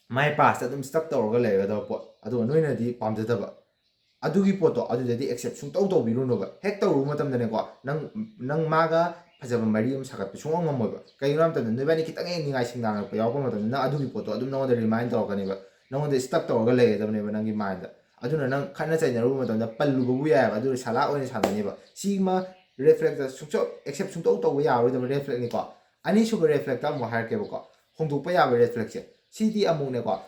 ꯃꯥꯏ ꯄꯥꯁꯇ ꯑꯗꯨꯝ ꯁ꯭ꯇꯛ ꯇꯧꯔꯒ ꯂꯩꯔꯒꯗꯕ ꯄꯣꯠ, ꯑꯗꯨꯒ ꯅꯣꯏꯅꯗꯤ ꯄꯥꯝꯖꯗꯕ꯫ ꯑꯗꯨꯒꯤ ꯄꯣꯠꯇꯣ ꯑꯗꯨꯗꯗꯤ ꯑꯦꯛꯁꯦꯞ ꯁꯨꯡꯇꯧ ꯇꯧꯕꯤꯔꯨꯅꯣꯕ꯫ ꯍꯦꯛ ꯇꯧꯔꯨꯕ ꯃꯇꯝꯗꯅꯦꯀꯣ, ꯅꯪ, ꯅꯪ ꯃꯥꯒ ꯐꯖꯕ ꯃꯔꯤ ꯑꯃ ꯁꯥꯒꯠꯄ ꯁꯨꯡꯉꯝ ꯉꯝꯃꯣꯏꯕ꯫ ꯀꯩꯒꯤꯅꯣ ꯍꯥꯏꯕ ꯃꯇꯝꯗ, ꯅꯣꯏꯕꯥꯅꯤ ꯈꯤꯇꯪ ꯍꯦꯛ ꯅꯤꯡꯉꯥꯏ ꯁꯤꯡꯅꯥꯔꯛꯄ ꯌꯥꯎꯔꯛꯄ ꯃꯇꯝꯗ, ꯅꯪ ꯑꯗꯨꯒꯤ ꯄꯣꯠꯇꯣ ꯑꯗꯨꯝ ꯅꯉꯣꯟꯗ ꯔꯤꯃꯥꯏꯟ ꯇꯧꯔꯛꯀꯅꯦꯕ꯫ ꯅꯉꯣꯟꯗ ꯁ꯭ꯇꯛ ꯇꯧꯔꯒ ꯂꯩꯒꯗꯕꯅꯦꯕ ꯅꯪꯒꯤ ꯃꯥꯏꯟꯗ꯫ ꯑꯗꯨꯅ ꯅꯪ ꯈꯠꯅ ꯆꯩꯅꯔꯨꯕ ꯃꯇꯝꯗ ꯄꯜꯂꯨꯕꯕꯨ ꯌꯥꯏꯑꯕ, ꯑꯗꯨ ꯁꯂꯥꯛ ꯑꯣꯏꯅ ꯁꯥꯟꯅꯅꯦꯕ꯫ ꯁꯤꯃ red flagꯇ ꯁꯨꯡꯆꯣꯞ accept ꯁꯨꯡꯇꯧ ꯇꯧꯕ ꯌꯥꯔꯣꯏꯗꯕ red flagꯅꯤꯀꯣ꯫ ꯑꯅꯤꯁꯨꯕ red flagꯇ ꯑꯃꯨꯛ ꯍꯥꯏꯔꯛꯀꯦꯕꯀꯣ, ꯍꯣꯡꯗꯣꯛꯄ ꯌꯥꯕ red flagꯁꯦ꯫ ꯁꯤꯗꯤ ꯑꯃꯨꯛꯅꯦꯀꯣ,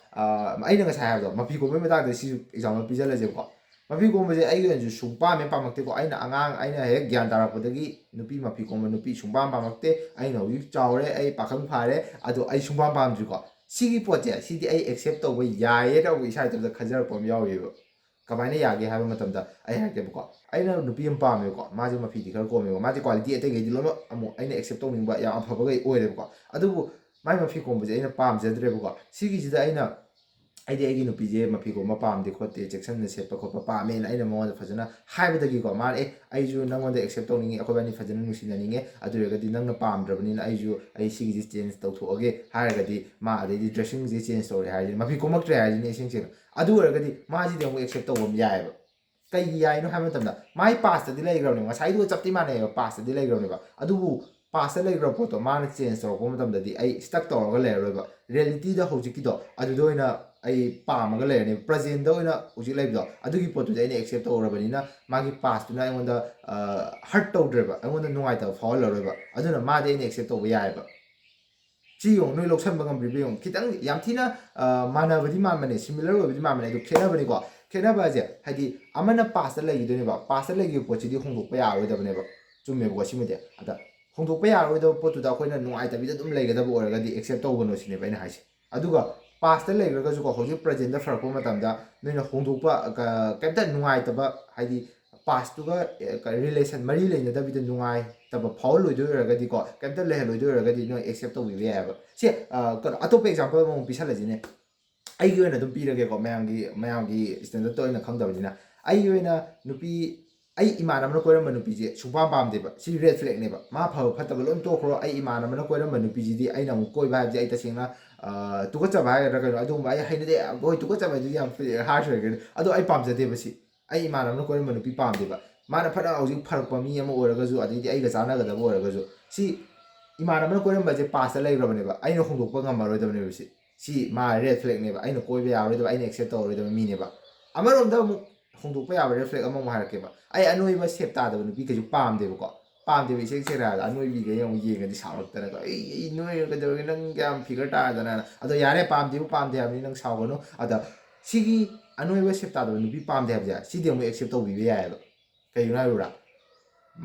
ꯑꯩꯅ ꯉꯁꯥꯏ ꯍꯥꯏꯕꯗꯣ, ꯃꯐꯤ ꯀꯣꯝꯕꯒꯤ ꯃꯇꯥꯡꯗ ꯁꯤꯁꯨ example ꯄꯤꯖꯜꯂꯁꯦꯕꯀꯣ꯫ ꯃꯐꯤ ꯀꯣꯝꯕꯁꯦ ꯑꯩꯒꯤ ꯑꯣꯏꯅꯁꯨ ꯁꯨꯡ ꯄꯥꯝꯃꯦ ꯄꯥꯝꯃꯛꯇꯦꯀꯣ꯫ ꯑꯩꯅ ꯑꯉꯥꯡ, ꯑꯩꯅ ꯍꯦꯛ ꯒ꯭ꯌꯥꯟ ꯇꯥꯔꯛꯄꯗꯒꯤ ꯅꯨꯄꯤ ꯃꯐꯤ ꯀꯣꯝꯕ ꯅꯨꯄꯤ ꯁꯨꯡ ꯄꯥꯝ ꯄꯥꯝꯃꯛꯇꯦ꯫ ꯑꯩꯅ ꯍꯧꯖꯤꯛ ꯆꯥꯎꯔꯦ, ꯑꯩ ꯄꯥꯈꯪ ꯐꯥꯔꯦ, ꯑꯗꯣ ꯑꯩ ꯁꯨꯡ ꯄꯥꯝ ꯄꯥꯝꯗ꯭ꯔꯤꯀꯣ꯫ ꯁꯤꯒꯤ ꯄꯣꯠꯁꯦ, ꯁꯤꯗꯤ ꯑꯩ accept ꯇꯧꯕ ꯌꯥꯏꯌꯦꯅ ꯑꯃꯨꯛ ꯏꯁꯥ ꯏꯇꯣꯝꯇ ꯈꯟꯖꯔꯛꯄ ꯑꯃ ꯌꯥꯎꯔꯤꯑꯕ꯫ ꯀꯃꯥꯏꯅ ꯌꯥꯒꯦ ꯍꯥꯏꯕ ꯃꯇꯝꯗ ꯑꯩ ꯍꯥꯏꯔꯛꯀꯦꯕꯀꯣ꯫ ꯑꯩꯅ ꯅꯨꯄꯤ ꯑꯃ ꯄꯥꯝꯃꯦꯕꯀꯣ, ꯃꯥꯁꯦ ꯃꯐꯤꯗꯤ ꯈꯔ ꯀꯣꯝꯃꯦꯕ, ꯃꯥꯁꯦ quality ꯑꯇꯩꯈꯩꯗꯤ ꯂꯣꯏꯅꯃꯛ ꯑꯃꯨꯛ ꯑꯩꯅ accept ꯇꯧꯅꯤꯡꯕ ꯌꯥꯝ ꯑꯐꯕꯈꯩ ꯑꯣꯏꯔꯦꯕꯀꯣ꯫ ꯑꯗꯨꯕꯨ ꯃꯥꯏ ꯃꯐꯤ ꯀꯣꯝꯕꯁꯦ ꯑꯩꯅ ꯄꯥꯝꯖꯗ꯭ꯔꯦꯕꯀꯣ꯫ ꯁꯤꯒꯤꯁꯤꯗ ꯑꯩꯅ, ꯑꯩꯗꯤ ꯑꯩꯒꯤ ꯅꯨꯄꯤꯁꯦ ꯃꯐꯤ ꯀꯣꯝꯕ ꯄꯥꯝꯗꯦ ꯈꯣꯠꯇꯦ, ꯆꯦꯛꯁꯤꯟꯅ ꯁꯦꯠꯄ ꯈꯣꯠꯄ ꯄꯥꯝꯃꯦꯅ ꯑꯩꯅ ꯃꯉꯣꯟꯗ ꯐꯖꯅ ꯍꯥꯏꯕꯗꯒꯤꯀꯣ, ꯃꯥꯅ, "ꯑꯦ, ꯑꯩꯁꯨ ꯅꯪꯉꯣꯟꯗ accept ꯇꯧꯅꯤꯡꯉꯤ, ꯑꯩꯈꯣꯏꯕꯥꯅꯤ ꯐꯖꯅ ꯅꯨꯡꯁꯤꯅꯅꯤꯡꯉꯦ, ꯑꯗꯨ ꯑꯣꯏꯔꯒꯗꯤ ꯅꯪꯅ ꯄꯥꯝꯗ꯭ꯔꯕꯅꯤꯅ ꯑꯩꯁꯨ ꯑꯩ ꯁꯤꯒꯤꯁꯦ change ꯇꯧꯊꯣꯛꯑꯒꯦ" ꯍꯥꯏꯔꯒꯗꯤ, ꯃꯥ ꯑꯗꯩꯗꯤ dressingꯁꯦ change ꯇꯧꯔꯦ ꯍꯥꯏꯔꯗꯤ, ꯃꯐꯤ ꯀꯣꯝꯃꯛꯇ꯭ꯔꯦ ꯍꯥꯏꯔꯗꯤꯅꯦ, ꯏꯁꯦꯡ ꯁꯦꯡꯅ, ꯑꯗꯨ ꯑꯣꯏꯔꯒꯗꯤ ꯃꯥꯁꯤꯗꯤ ꯑꯃꯨꯛ accept ꯇꯧꯕ ꯑꯃ ꯌꯥꯏꯑꯕ꯫ ꯀꯩꯒꯤ ꯌꯥꯏꯅꯣ ꯍꯥꯏꯕ ꯃꯇꯝꯗ, ꯃꯥꯏ pastꯇꯗꯤ ꯂꯩꯈ꯭ꯔꯕꯅꯦ, ꯉꯁꯥꯏꯗꯨꯒ ꯆꯞꯇꯤ ꯃꯥꯟꯅꯩꯑꯕ, pastꯇꯗꯤ ꯂꯩꯈ꯭ꯔꯕꯅꯦꯕ꯫ ꯑꯗꯨꯕꯨ pastꯇ ꯂꯩꯈ꯭ꯔꯕ ꯄꯣꯠꯇꯣ ꯃꯥꯅ change ꯇꯧꯔꯛꯄ ꯃꯇꯝꯗꯗꯤ ꯑꯩ stuck ꯇꯧꯔꯒ ꯂꯩꯔꯔꯣꯏꯕ꯫ Realityꯗ ꯍꯧꯖꯤꯛꯀꯤꯗꯣ ꯑꯗꯨꯗ ꯑꯣꯏꯅ ꯑꯩ ꯄꯥꯝꯃꯒ ꯂꯩꯔꯅꯦꯕ꯫ Presentꯗ ꯑꯣꯏꯅ ꯍꯧꯖꯤꯛ ꯂꯩꯕꯗꯣ, ꯑꯗꯨꯒꯤ ꯄꯣꯠꯇꯨꯗꯤ ꯑꯩꯅ accept ꯇꯧꯔꯕꯅꯤꯅ, ꯃꯥꯒꯤ pastꯇꯨꯅ ꯑꯩꯉꯣꯟꯗ, ꯑ, hurt ꯇꯧꯗ꯭ꯔꯦꯕ, ꯑꯩꯉꯣꯟꯗ ꯅꯨꯡꯉꯥꯏꯇꯕ ꯐꯥꯎꯍꯜꯂꯔꯣꯏꯕ꯫ ꯑꯗꯨꯅ ꯃꯥꯗꯤ ꯑꯩꯅ accept ꯇꯧꯕ ꯌꯥꯏꯑꯕ꯫ ꯁꯤ ꯌꯦꯡꯉꯨ, ꯅꯣꯏ ꯂꯧꯁꯟꯕ ꯉꯝꯕꯤꯕ꯭ꯔꯥ ꯌꯦꯡꯉꯨ꯫ ꯈꯤꯇꯪ ꯌꯥꯝ ꯊꯤꯅ, ꯑ, ꯃꯥꯟꯅꯕꯗꯤ ꯃꯥꯟꯕꯅꯦ, similar ꯑꯣꯏꯕꯗꯤ ꯃꯥꯟꯕꯅꯦ, ꯑꯗꯨ ꯈꯦꯠꯅꯕꯅꯤꯀꯣ꯫ ꯈꯦꯠꯅꯕ ꯍꯥꯏꯁꯦ, ꯍꯥꯏꯗꯤ, ꯑꯃꯅ pastꯇ ꯂꯩꯈꯤꯗꯣꯏꯅꯦꯕ, pastꯇ ꯂꯩꯈꯤꯕ ꯄꯣꯠꯁꯤꯗꯤ ꯍꯣꯡꯗꯣꯛꯄ ꯌꯥꯔꯣꯏꯗꯕꯅꯦꯕ꯫ ꯆꯨꯝꯃꯦꯕꯀꯣ, ꯁꯤꯃꯗꯤ꯫ ꯑꯗ ꯍꯣꯡꯗꯣꯛꯄ ꯌꯥꯔꯣꯏꯗꯕ ꯄꯣꯠꯇꯨꯗ ꯑꯩꯈꯣꯏꯅ ꯅꯨꯡꯉꯥꯏꯇꯕꯤꯗ ꯑꯗꯨꯝ ꯂꯩꯒꯗꯕ ꯑꯣꯏꯔꯒꯗꯤ accept ꯇꯧꯒꯅꯨ ꯁꯤꯅꯦꯕ ꯑꯩꯅ ꯍꯥꯏꯁꯦ꯫ ꯑꯗꯨꯒ pastꯇ ꯂꯩꯈ꯭ꯔꯒꯁꯨꯀꯣ, ꯍꯧꯖꯤꯛ presentꯗ ꯐꯔꯛꯄ ꯃꯇꯝꯗ ꯅꯣꯏꯅ ꯍꯣꯡꯗꯣꯛꯄ, ꯀ-, ꯀꯩꯝꯇ ꯅꯨꯡꯉꯥꯏꯇꯕ, ꯍꯥꯏꯗꯤ, pastꯇꯨꯒ, ꯑꯦ, ꯀ-, relation, ꯃꯔꯤ ꯂꯩꯅꯗꯕꯤꯗ ꯅꯨꯡꯉꯥꯏꯇꯕ ꯐꯥꯎꯍꯜꯂꯣꯏꯗꯣꯏ ꯑꯣꯏꯔꯒꯗꯤꯀꯣ, ꯀꯩꯝꯇ ꯂꯩꯍꯜꯂꯣꯏꯗꯣꯏ ꯑꯣꯏꯔꯒꯗꯤ ꯅꯣꯏ accept ꯇꯧꯕꯤꯕ ꯌꯥꯏꯑꯕ꯫ ꯁꯤ, ꯑ, ꯀꯩꯅꯣ, ꯑꯇꯣꯞꯄ example ꯑꯃꯃꯨꯛ ꯄꯤꯁꯜꯂꯁꯤꯅꯦ꯫ ꯑꯩꯒꯤ ꯑꯣꯏꯅ ꯑꯗꯨꯝ ꯄꯤꯔꯒꯦꯀꯣ, ꯃꯌꯥꯝꯒꯤ, ꯃꯌꯥꯝꯒꯤ standardꯇ ꯑꯣꯏꯅ ꯈꯪꯗꯕꯅꯤꯅ꯫ ꯑꯩꯒꯤ ꯑꯣꯏꯅ ꯅꯨꯄꯤ, ꯑꯩ ꯏꯃꯥꯟꯅꯕꯅ ꯀꯣꯏꯔꯝꯕ ꯅꯨꯄꯤꯁꯦ ꯁꯨꯡꯄꯥꯝ ꯄꯥꯝꯗꯦꯕ꯫ ꯁꯤ red flagꯅꯦꯕ꯫ ꯃꯥ ꯐꯕ ꯐꯠꯇꯕ ꯂꯣꯏ ꯇꯣꯛꯈ꯭ꯔꯣ, ꯑꯩ ꯏꯃꯥꯟꯅꯕꯅ ꯀꯣꯏꯔꯝꯕ ꯅꯨꯄꯤꯁꯤꯗꯤ ꯑꯩꯅ ꯑꯃꯨꯛ ꯀꯣꯏꯕ ꯍꯥꯏꯕꯁꯦ ꯑꯩ ꯇꯁꯦꯡꯅ, ꯑ, ꯇꯨꯀꯠꯆꯕ ꯍꯥꯏꯒꯗ꯭ꯔꯥ ꯀꯩꯅꯣ, ꯑꯗꯨꯒꯨꯝꯕ ꯑꯩ ꯍꯩꯅꯗꯦ꯫ ꯍꯣꯏ, ꯇꯨꯀꯠꯆꯕ ꯍꯥꯏꯗꯨꯗꯤ ꯌꯥꯝ harsh ꯑꯣꯏꯈ꯭ꯔꯦ, ꯑꯗꯣ ꯑꯩ ꯄꯥꯝꯖꯗꯦꯕ ꯁꯤ꯫ ꯑꯩ ꯏꯃꯥꯟꯅꯕꯅ ꯀꯣꯏꯔꯝꯕ ꯅꯨꯄꯤ ꯄꯥꯝꯗꯦꯕ꯫ ꯃꯥꯅ ꯐꯅ ꯍꯧꯖꯤꯛ ꯐꯔꯛꯄ ꯃꯤ ꯑꯃ ꯑꯣꯏꯔꯒꯁꯨ, ꯑꯗꯩꯗꯤ ꯑꯩꯒ ꯆꯥꯟꯅꯒꯗꯕ ꯑꯣꯏꯔꯒꯁꯨ, ꯁꯤ ꯏꯃꯥꯟꯅꯕꯅ ꯀꯣꯏꯔꯝꯕꯁꯦ pastꯇ ꯂꯩꯈ꯭ꯔꯕꯅꯦꯕ, ꯑꯩꯅ ꯍꯣꯡꯗꯣꯛꯄ ꯉꯝꯃꯔꯣꯏꯗꯕꯅꯦꯕ꯫ ꯁꯤ, ꯁꯤ ꯃꯥ red flagꯅꯦꯕ, ꯑꯩꯅ ꯀꯣꯏꯕ ꯌꯥꯔꯣꯏꯗꯕ, ꯑꯩꯅ accept ꯇꯧꯔꯔꯣꯏꯗꯕ ꯃꯤꯅꯦꯕ꯫ ꯑꯃꯔꯣꯝꯗ ꯑꯃꯨꯛ ꯍꯣꯡꯗꯣꯛꯄ ꯌꯥꯕ ꯔꯦꯗ ꯐ꯭ꯂꯦꯛ ꯑꯃꯃꯨꯛ ꯍꯥꯏꯔꯛꯀꯦꯕ꯫ ꯑꯩ ꯑꯅꯣꯏꯕ ꯁꯦꯞ ꯇꯥꯗꯕ ꯅꯨꯄꯤ ꯀꯩꯁꯨ ꯄꯥꯝꯗꯦꯕꯀꯣ꯫ ꯄꯥꯝꯗꯦꯕ, ꯏꯁꯦꯡ ꯁꯦꯡꯅ ꯍꯥꯏꯔꯕꯗ꯫ ꯑꯅꯣꯏꯕꯤꯈꯩ ꯑꯃꯨꯛ ꯌꯦꯡꯉꯗꯤ ꯁꯥꯎꯔꯛꯇꯅꯀꯣ, "ꯑꯩ, ꯑꯩ ꯅꯣꯏꯔ ꯀꯩꯗꯧꯔꯒꯦ? ꯅꯪ ꯀꯌꯥꯝ ꯐꯤꯒꯔ ꯇꯥꯗꯅ?" ꯑꯗꯣ ꯌꯥꯔꯦ, ꯄꯥꯝꯗꯦꯕꯨ ꯄꯥꯝꯗꯦ ꯍꯥꯏꯕꯅꯤ, ꯅꯪ ꯁꯥꯎꯒꯅꯨ꯫ ꯑꯗ ꯁꯤꯒꯤ ꯑꯅꯣꯏꯕ ꯁꯦꯞ ꯇꯥꯗꯕ ꯅꯨꯄꯤ ꯄꯥꯝꯗꯦ ꯍꯥꯏꯕꯁꯦ, ꯁꯤꯗꯤ ꯑꯃꯨꯛ ꯑꯦꯛꯁꯦꯞ ꯇꯧꯕꯤꯕ ꯌꯥꯏꯑꯕ꯫ ꯀꯩꯒꯤꯅꯣ ꯍꯥꯏꯔꯨꯔꯥ?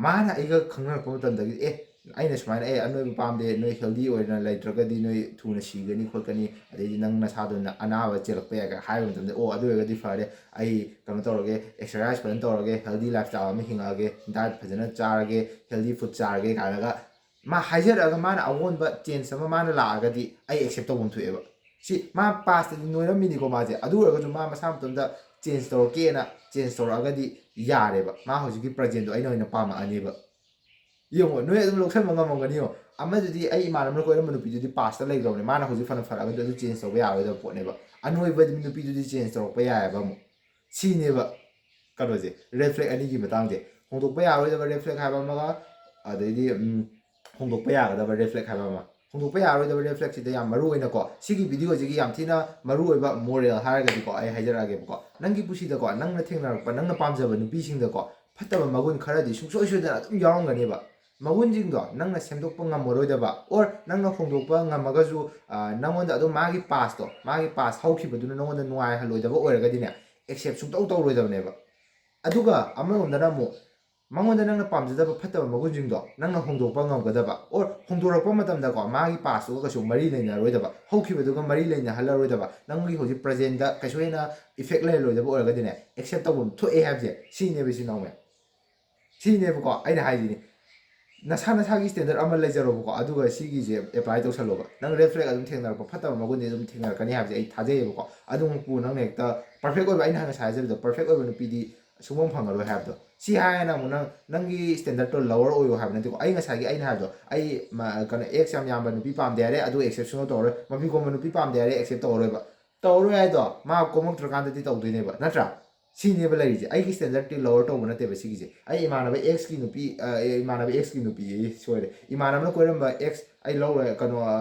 ꯃꯥꯅ ꯑꯩꯒ ꯈꯪꯅꯔꯛꯄ ꯃꯇꯝꯗꯒꯤ, "ꯑꯦ, ꯑꯩꯅ ꯁꯨꯃꯥꯏꯅ, ꯑꯦ, ꯑꯅꯣꯏꯕ ꯄꯥꯝꯗꯦ, ꯅꯣꯏ ꯍꯦꯜꯗꯤ ꯑꯣꯏꯅ ꯂꯩꯇ꯭ꯔꯒꯗꯤ ꯅꯣꯏ ꯊꯨꯅ ꯁꯤꯒꯅꯤ ꯈꯣꯠꯀꯅꯤ, ꯑꯗꯩꯗꯤ ꯅꯪ ꯅꯁꯥꯗꯣ ꯅ-, ꯑꯅꯥꯕ ꯆꯦꯜꯂꯛꯄ ꯌꯥꯏ" ꯀꯥꯏꯅ ꯍꯥꯏꯕ ꯃꯇꯝꯗ, "ꯑꯣ, ꯑꯗꯨ ꯑꯣꯏꯔꯒꯗꯤ ꯐꯔꯦ, ꯑꯩ ꯀꯩꯅꯣ ꯇꯧꯔꯒꯦ, ꯑꯦꯛꯁꯔꯁꯥꯏꯁ ꯐꯖꯅ ꯇꯧꯔꯒꯦ, ꯍꯦꯜꯗꯤ ꯂꯥꯏꯐ ꯁ꯭ꯇꯥꯏꯜ ꯑꯃ ꯍꯤꯡꯉꯛꯑꯒꯦ, ꯗꯥꯏꯠ ꯐꯖꯅ ꯆꯥꯔꯒꯦ, ꯍꯦꯜꯗꯤ ꯐꯨꯗ ꯆꯥꯔꯒꯦ" ꯀꯥꯏꯅꯒ ꯃꯥ ꯍꯥꯏꯖꯔꯛꯑꯒ, ꯃꯥꯅ ꯑꯑꯣꯟꯕ ꯆꯦꯟꯖ ꯑꯃ ꯃꯥꯅ ꯂꯥꯛꯑꯒꯗꯤ ꯑꯩ ꯑꯦꯛꯁꯦꯞ ꯇꯧꯐꯝ ꯊꯣꯛꯑꯦꯕ꯫ ꯁꯤ ꯃꯥ ꯄꯥꯁꯇꯗꯤ ꯅꯣꯏꯔꯝꯃꯤꯅꯤꯀꯣ ꯃꯥꯁꯦ, ꯑꯗꯨ ꯑꯣꯏꯔꯒꯁꯨ ꯃꯥ ꯃꯁꯥ ꯃꯇꯣꯝꯗ ꯆꯦꯟꯖ ꯇꯧꯔꯛꯀꯦꯅ ꯆꯦꯟꯖ ꯇꯧꯔꯛꯑꯒꯗꯤ ꯌꯥꯔꯦꯕ꯫ ꯃꯥ ꯍꯧꯖꯤꯛꯀꯤ ꯄ꯭ꯔꯖꯦꯟꯗꯣ ꯑꯩꯅ ꯑꯣꯏꯅ ꯄꯥꯝꯃꯛꯑꯅꯦꯕ꯫ ꯌꯦꯡꯉꯣ, ꯅꯣꯏ ꯑꯗꯨꯝ ꯂꯧꯁꯟꯕ ꯉꯝꯃꯝꯒꯅꯤ꯫ ꯌꯦꯡꯉꯣ, ꯑꯃꯗꯨꯗꯤ, ꯑꯩ ꯏꯃꯥꯟꯅꯕꯅ ꯀꯣꯏꯔꯝꯕ ꯅꯨꯄꯤꯗꯨꯗꯤ ꯄꯥꯁꯇ ꯂꯩꯈ꯭ꯔꯕꯅꯦ, ꯃꯥꯅ ꯍꯧꯖꯤꯛ ꯐꯅ ꯐꯔꯛꯑꯒꯁꯨ ꯑꯗꯨ ꯆꯦꯟꯖ ꯇꯧꯕ ꯌꯥꯔꯣꯏꯗꯕ ꯄꯣꯠꯅꯦꯕ꯫ ꯑꯅꯣꯏꯕ ꯅꯨꯄꯤꯗꯨꯗꯤ ꯆꯦꯟꯖ ꯇꯧꯔꯛꯄ ꯌꯥꯏꯑꯕ ꯑꯃꯨꯛ꯫ ꯁꯤꯅꯦꯕ ꯀꯩꯅꯣꯁꯦ, ꯔꯦꯗ ꯐ꯭ꯂꯦꯛ ꯑꯅꯤꯒꯤ ꯃꯇꯥꯡꯁꯦ꯫ ꯍꯣꯡꯗꯣꯛꯄ ꯌꯥꯔꯣꯏꯗꯕ ꯔꯦꯗ ꯐ꯭ꯂꯦꯛ ꯍꯥꯏꯕ ꯑꯃꯒ, ꯑꯗꯩꯗꯤ, ꯎꯝ, ꯍꯣꯡꯗꯣꯛꯄ ꯌꯥꯒꯗꯕ ꯔꯦꯗ ꯐ꯭ꯂꯦꯛ ꯍꯥꯏꯕ ꯑꯃ꯫ ꯍꯣꯡꯗꯣꯛꯄ ꯌꯥꯔꯣꯏꯗꯕ ꯔꯦꯗ ꯐ꯭ꯂꯦꯛꯁꯤꯗ ꯌꯥꯝ ꯃꯔꯨ ꯑꯣꯏꯅꯀꯣ, ꯁꯤꯒꯤ ꯚꯤꯗꯤꯑꯣꯁꯤꯒꯤ ꯌꯥꯝ ꯊꯤꯅ ꯃꯔꯨ ꯑꯣꯏꯕ ꯃꯣꯔꯦꯜ ꯍꯥꯏꯔꯒꯗꯤꯀꯣ, ꯑꯩ ꯍꯥꯏꯖꯔꯛꯑꯒꯦꯕꯀꯣ, ꯅꯪꯒꯤ ꯄꯨꯟꯁꯤꯗꯀꯣ, ꯅꯪꯅ ꯊꯦꯡꯅꯔꯛꯄ, ꯅꯪꯅ ꯄꯥꯝꯖꯕ ꯅꯨꯄꯤꯁꯤꯡꯗꯀꯣ, ꯐꯠꯇꯕ ꯃꯒꯨꯟ ꯈꯔꯗꯤ ꯁꯨꯡꯁꯣꯏ ꯁꯣꯏꯗꯅ ꯑꯗꯨꯝ ꯌꯥꯎꯔꯝꯒꯅꯦꯕ꯫ ꯃꯒꯨꯟꯁꯤꯡꯗꯣ ꯅꯪꯅ ꯁꯦꯝꯗꯣꯛꯄ ꯉꯝꯃꯔꯣꯏꯗꯕ, or ꯅꯪꯅ ꯍꯣꯡꯗꯣꯛꯄ ꯉꯝꯃꯒꯁꯨ, ꯑ, ꯅꯪꯉꯣꯟꯗ ꯑꯗꯨꯝ ꯃꯥꯒꯤ ꯄꯥꯁꯇꯣ, ꯃꯥꯒꯤ ꯄꯥꯁ ꯍꯧꯈꯤꯕꯗꯨꯅ ꯅꯪꯉꯣꯟꯗ ꯅꯨꯡꯉꯥꯏꯍꯜꯂꯣꯏꯗꯕ ꯑꯣꯏꯔꯒꯗꯤꯅꯦ, ꯑꯦꯛꯁꯦꯞ ꯁꯨꯡꯇꯧ ꯇꯧꯔꯣꯏꯗꯕꯅꯦꯕ꯫ ꯑꯗꯨꯒ ꯑꯃꯔꯣꯝꯗꯅ ꯑꯃꯨꯛ, ꯃꯉꯣꯟꯗ ꯅꯪꯅ ꯄꯥꯝꯖꯗꯕ ꯐꯠꯇꯕ ꯃꯒꯨꯟꯁꯤꯡꯗꯣ ꯅꯪꯅ ꯍꯣꯡꯗꯣꯛꯄ ꯉꯝꯒꯗꯕ, or ꯍꯣꯡꯗꯣꯔꯛꯄ ꯃꯇꯝꯗꯀꯣ, ꯃꯥꯒꯤ ꯄꯥꯁꯇꯨꯒ ꯀꯩꯁꯨ ꯃꯔꯤ ꯂꯩꯅꯔꯣꯏꯗꯕ, ꯍꯧꯈꯤꯕꯗꯨꯒ ꯃꯔꯤ ꯂꯩꯅꯍꯜꯂꯔꯣꯏꯗꯕ, ꯅꯪꯒꯤ ꯍꯧꯖꯤꯛ ꯄ꯭ꯔꯖꯦꯟꯗ ꯀꯩꯁꯨ ꯍꯦꯟꯅ ꯏꯐꯦꯛ ꯂꯩꯍꯜꯂꯣꯏꯗꯕ ꯑꯣꯏꯔꯒꯗꯤꯅꯦ, ꯑꯦꯛꯁꯦꯞ ꯇꯧꯐꯝ ꯊꯣꯛꯑꯦ ꯍꯥꯏꯕꯁꯦ ꯁꯤꯅꯦꯕ, ꯏꯆꯤꯟ ꯏꯅꯥꯎ ꯃꯌꯥꯝ꯫ ꯁꯤꯅꯦꯕꯀꯣ ꯑꯩꯅ ꯍꯥꯏꯁꯤꯅꯤ꯫ ꯅꯁꯥ ꯅꯁꯥꯒꯤ ꯁ꯭ꯇꯦꯟꯗꯔꯠ ꯑꯃ ꯂꯩꯖꯔꯣꯕꯀꯣ, ꯑꯗꯨꯒ ꯁꯤꯒꯤꯁꯦ ꯑꯦꯄ꯭ꯂꯥꯏ ꯇꯧꯁꯜꯂꯣꯕ꯫ ꯅꯪ ꯔꯦꯗ ꯐ꯭ꯂꯦꯛ ꯑꯗꯨꯝ ꯊꯦꯡꯅꯔꯛꯄ, ꯐꯠꯇꯕ ꯃꯒꯨꯟꯗꯤ ꯑꯗꯨꯝ ꯊꯦꯡꯅꯔꯛꯀꯅꯤ ꯍꯥꯏꯕꯁꯦ ꯑꯩ ꯊꯥꯖꯩꯌꯦꯕꯀꯣ꯫ ꯑꯗꯨꯃꯛꯄꯨ ꯅꯪꯅ ꯍꯦꯛꯇ ꯄꯔꯐꯦꯛ ꯑꯣꯏꯕ, ꯑꯩꯅ ꯉꯁꯥꯏ ꯍꯥꯏꯖꯕꯗꯣ, ꯄꯔꯐꯦꯛ ꯑꯣꯏꯕ ꯅꯨꯄꯤꯗꯤ ꯁꯨꯡꯐꯪ ꯐꯪꯉꯔꯣꯏ ꯍꯥꯏꯕꯗꯣ꯫ ꯁꯤ ꯍꯥꯏꯔꯒꯅ ꯑꯃꯨꯛ ꯅꯪ, ꯅꯪꯒꯤ ꯁ꯭ꯇꯦꯟꯗꯔꯠꯇꯣ ꯂꯋꯔ ꯑꯣꯏꯌꯣ ꯍꯥꯏꯕ ꯅꯠꯇꯦꯀꯣ꯫ ꯑꯩ ꯉꯁꯥꯏꯒꯤ ꯑꯩꯅ ꯍꯥꯏꯕꯗꯣ, ꯑꯩ ꯃ-, ꯀꯩꯅꯣ, ꯑꯦꯛꯁ ꯌꯥꯝ ꯌꯥꯝꯕ ꯅꯨꯄꯤ ꯄꯥꯝꯗꯦ ꯍꯥꯏꯔꯦ, ꯑꯗꯨ ꯑꯦꯛꯁꯦꯞ ꯁꯨꯡꯇꯧ ꯇꯧꯔꯔꯣꯏ꯫ ꯃꯄꯤ ꯀꯣꯝꯕ ꯅꯨꯄꯤ ꯄꯥꯝꯗꯦ ꯍꯥꯏꯔꯦ, ꯑꯦꯛꯁꯦꯞ ꯇꯧꯔꯔꯣꯏꯕ꯫ ꯇꯧꯔꯔꯣꯏ ꯍꯥꯏꯗꯣ ꯃꯥ ꯀꯣꯝꯃꯛꯇ꯭ꯔꯀꯥꯟꯗꯗꯤ ꯇꯧꯗꯣꯏꯅꯦꯕ, ꯅꯠꯇ꯭ꯔꯥ? ꯁꯤꯅꯦꯕ ꯂꯩꯔꯤꯁꯦ꯫ ꯑꯩꯒꯤ ꯁ꯭ꯇꯦꯟꯗꯔꯠꯇꯤ ꯂꯋꯔ ꯇꯧꯕ ꯅꯠꯇꯦꯕ ꯁꯤꯒꯤꯁꯦ꯫ ꯑꯩ ꯏꯃꯥꯟꯅꯕ ꯑꯦꯛꯁꯀꯤ ꯅꯨꯄꯤ, ꯑ, ꯑꯦ, ꯏꯃꯥꯟꯅꯕ ꯑꯦꯛꯁꯀꯤ ꯅꯨꯄꯤ, ꯑꯦ, ꯁꯣꯏꯔꯦ, ꯏꯃꯥꯟꯅꯕꯅ ꯀꯣꯏꯔꯝꯕ ꯑꯦꯛꯁ ꯑꯩ ꯂꯧꯔꯣꯏ, ꯀꯩꯅꯣ, ꯑ,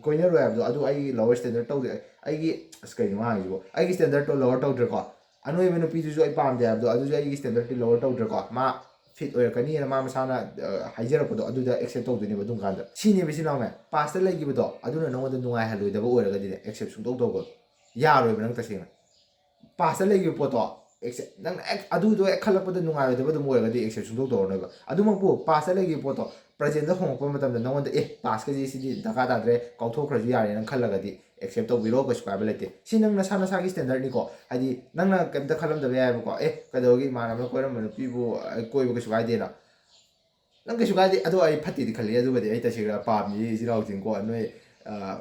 ꯀꯣꯏꯅꯔꯣꯏ ꯍꯥꯏꯕꯗꯣ, ꯑꯗꯨ ꯑꯩꯒꯤ ꯂꯋꯔ ꯁ꯭ꯇꯦꯟꯗꯔꯠ ꯇꯧꯗꯦ꯫ ꯑꯩꯒꯤ, ꯑꯁ, ꯀꯩꯅꯣ ꯉꯥꯡꯉꯤꯁꯤꯕꯣ? ꯑꯩꯒꯤ ꯁ꯭ꯇꯦꯟꯗꯔꯠꯇꯣ ꯂꯋꯔ ꯇꯧꯗ꯭ꯔꯦꯀꯣ꯫ ꯑꯅꯣꯏꯕ ꯅꯨꯄꯤꯗꯨꯁꯨ ꯑꯩ ꯄꯥꯝꯗꯦ ꯍꯥꯏꯕꯗꯣ, ꯑꯗꯨꯁꯨ ꯑꯩꯒꯤ ꯁ꯭ꯇꯦꯟꯗꯔꯠꯇꯤ ꯂꯣꯋꯔ ꯇꯧꯗ꯭ꯔꯦꯀꯣ, ꯃꯥ ꯐꯤꯠ ꯑꯣꯏꯔꯛꯀꯅꯤꯅ ꯃꯥ ꯃꯁꯥꯅ ꯑ, ꯍꯥꯏꯖꯔꯛꯄꯗꯣ ꯑꯗꯨꯗ ꯑꯦꯛꯁꯦꯞ ꯇꯧꯗꯣꯏꯅꯦꯕ ꯑꯗꯨꯝ ꯀꯥꯟꯗ꯫ ꯁꯤꯅꯦꯕ ꯏꯆꯤꯟ ꯏꯅꯥꯎꯃ, ꯄꯥꯁꯇ ꯂꯩꯈꯤꯕꯗꯣ ꯑꯗꯨꯅ ꯅꯉꯣꯟꯗ ꯅꯨꯡꯉꯥꯏꯍꯜꯂꯣꯏꯗꯕ ꯑꯣꯏꯔꯒꯗꯤꯅꯦ, ꯑꯦꯛꯁꯦꯞ ꯁꯨꯡꯇꯧ ꯇꯧꯒꯅꯨ꯫ ꯌꯥꯔꯣꯏꯕ ꯅꯪ ꯇꯁꯦꯡꯅ꯫ ꯄꯥꯁꯇ ꯂꯩꯈꯤꯕ ꯄꯣꯠꯇꯣ ꯑꯦꯛꯁꯦꯞ, ꯅꯪꯅ ꯑꯦꯛ ꯑꯗꯨꯗꯣ ꯍꯦꯛ ꯈꯜꯂꯛꯄꯗ ꯅꯨꯡꯉꯥꯏꯔꯣꯏꯗꯕ ꯑꯗꯨꯝ ꯑꯣꯏꯔꯒꯗꯤ ꯑꯦꯛꯁꯦꯞ ꯁꯨꯡꯇꯧ ꯇꯧꯔꯅꯣꯏꯕ꯫ ꯑꯗꯨꯃꯛꯄꯨ ꯄꯥꯁꯇ ꯂꯩꯈꯤꯕ ꯄꯣꯠꯇꯣ ꯄ꯭ꯔꯖꯦꯟꯗ ꯍꯣꯡꯉꯛꯄ ꯃꯇꯝꯗ ꯅꯉꯣꯟꯗ, "ꯑꯦ, ꯄꯥꯁꯀꯁꯦ ꯁꯤꯗꯤ ꯗꯔꯀꯥꯔ ꯇꯥꯗ꯭ꯔꯦ, ꯀꯥꯎꯊꯣꯛꯈ꯭ꯔꯁꯨ ꯌꯥꯔꯦꯅ" ꯈꯜꯂꯒꯗꯤ ꯑꯦꯛꯁꯦꯞ ꯇꯧꯕꯤꯔꯣ, ꯀꯩꯁꯨ ꯀꯥꯏꯕ ꯂꯩꯇꯦ꯫ ꯁꯤ ꯅꯪ ꯅꯁꯥ ꯅꯁꯥꯒꯤ ꯁ꯭ꯇꯦꯟꯗꯔꯠꯅꯤꯀꯣ, ꯍꯥꯏꯗꯤ ꯅꯪꯅ ꯀꯩꯝꯇ ꯈꯜꯂꯝꯗꯕ ꯌꯥꯏꯑꯕꯀꯣ, "ꯑꯦ, ꯀꯩꯗꯧꯔꯒꯦ, ꯏꯃꯥꯟꯅꯕꯅ ꯀꯣꯏꯔꯝꯕ ꯅꯨꯄꯤꯕꯨ ꯑꯩ ꯀꯣꯏꯕ ꯀꯩꯁꯨ ꯀꯥꯏꯗꯦꯅ"꯫ ꯅꯪ ꯀꯩꯁꯨ ꯀꯥꯏꯗꯦ, ꯑꯗꯣ ꯑꯩ ꯐꯠꯇꯦꯗꯤ ꯈꯜꯂꯤ꯫ ꯑꯗꯨꯒꯗꯤ ꯑꯩ ꯇꯁꯦꯡꯅ ꯄꯥꯝꯃꯤ ꯏꯆꯤꯜ ꯏꯅꯥꯎꯁꯤꯡꯀꯣ, ꯅꯣꯏ, ꯑ,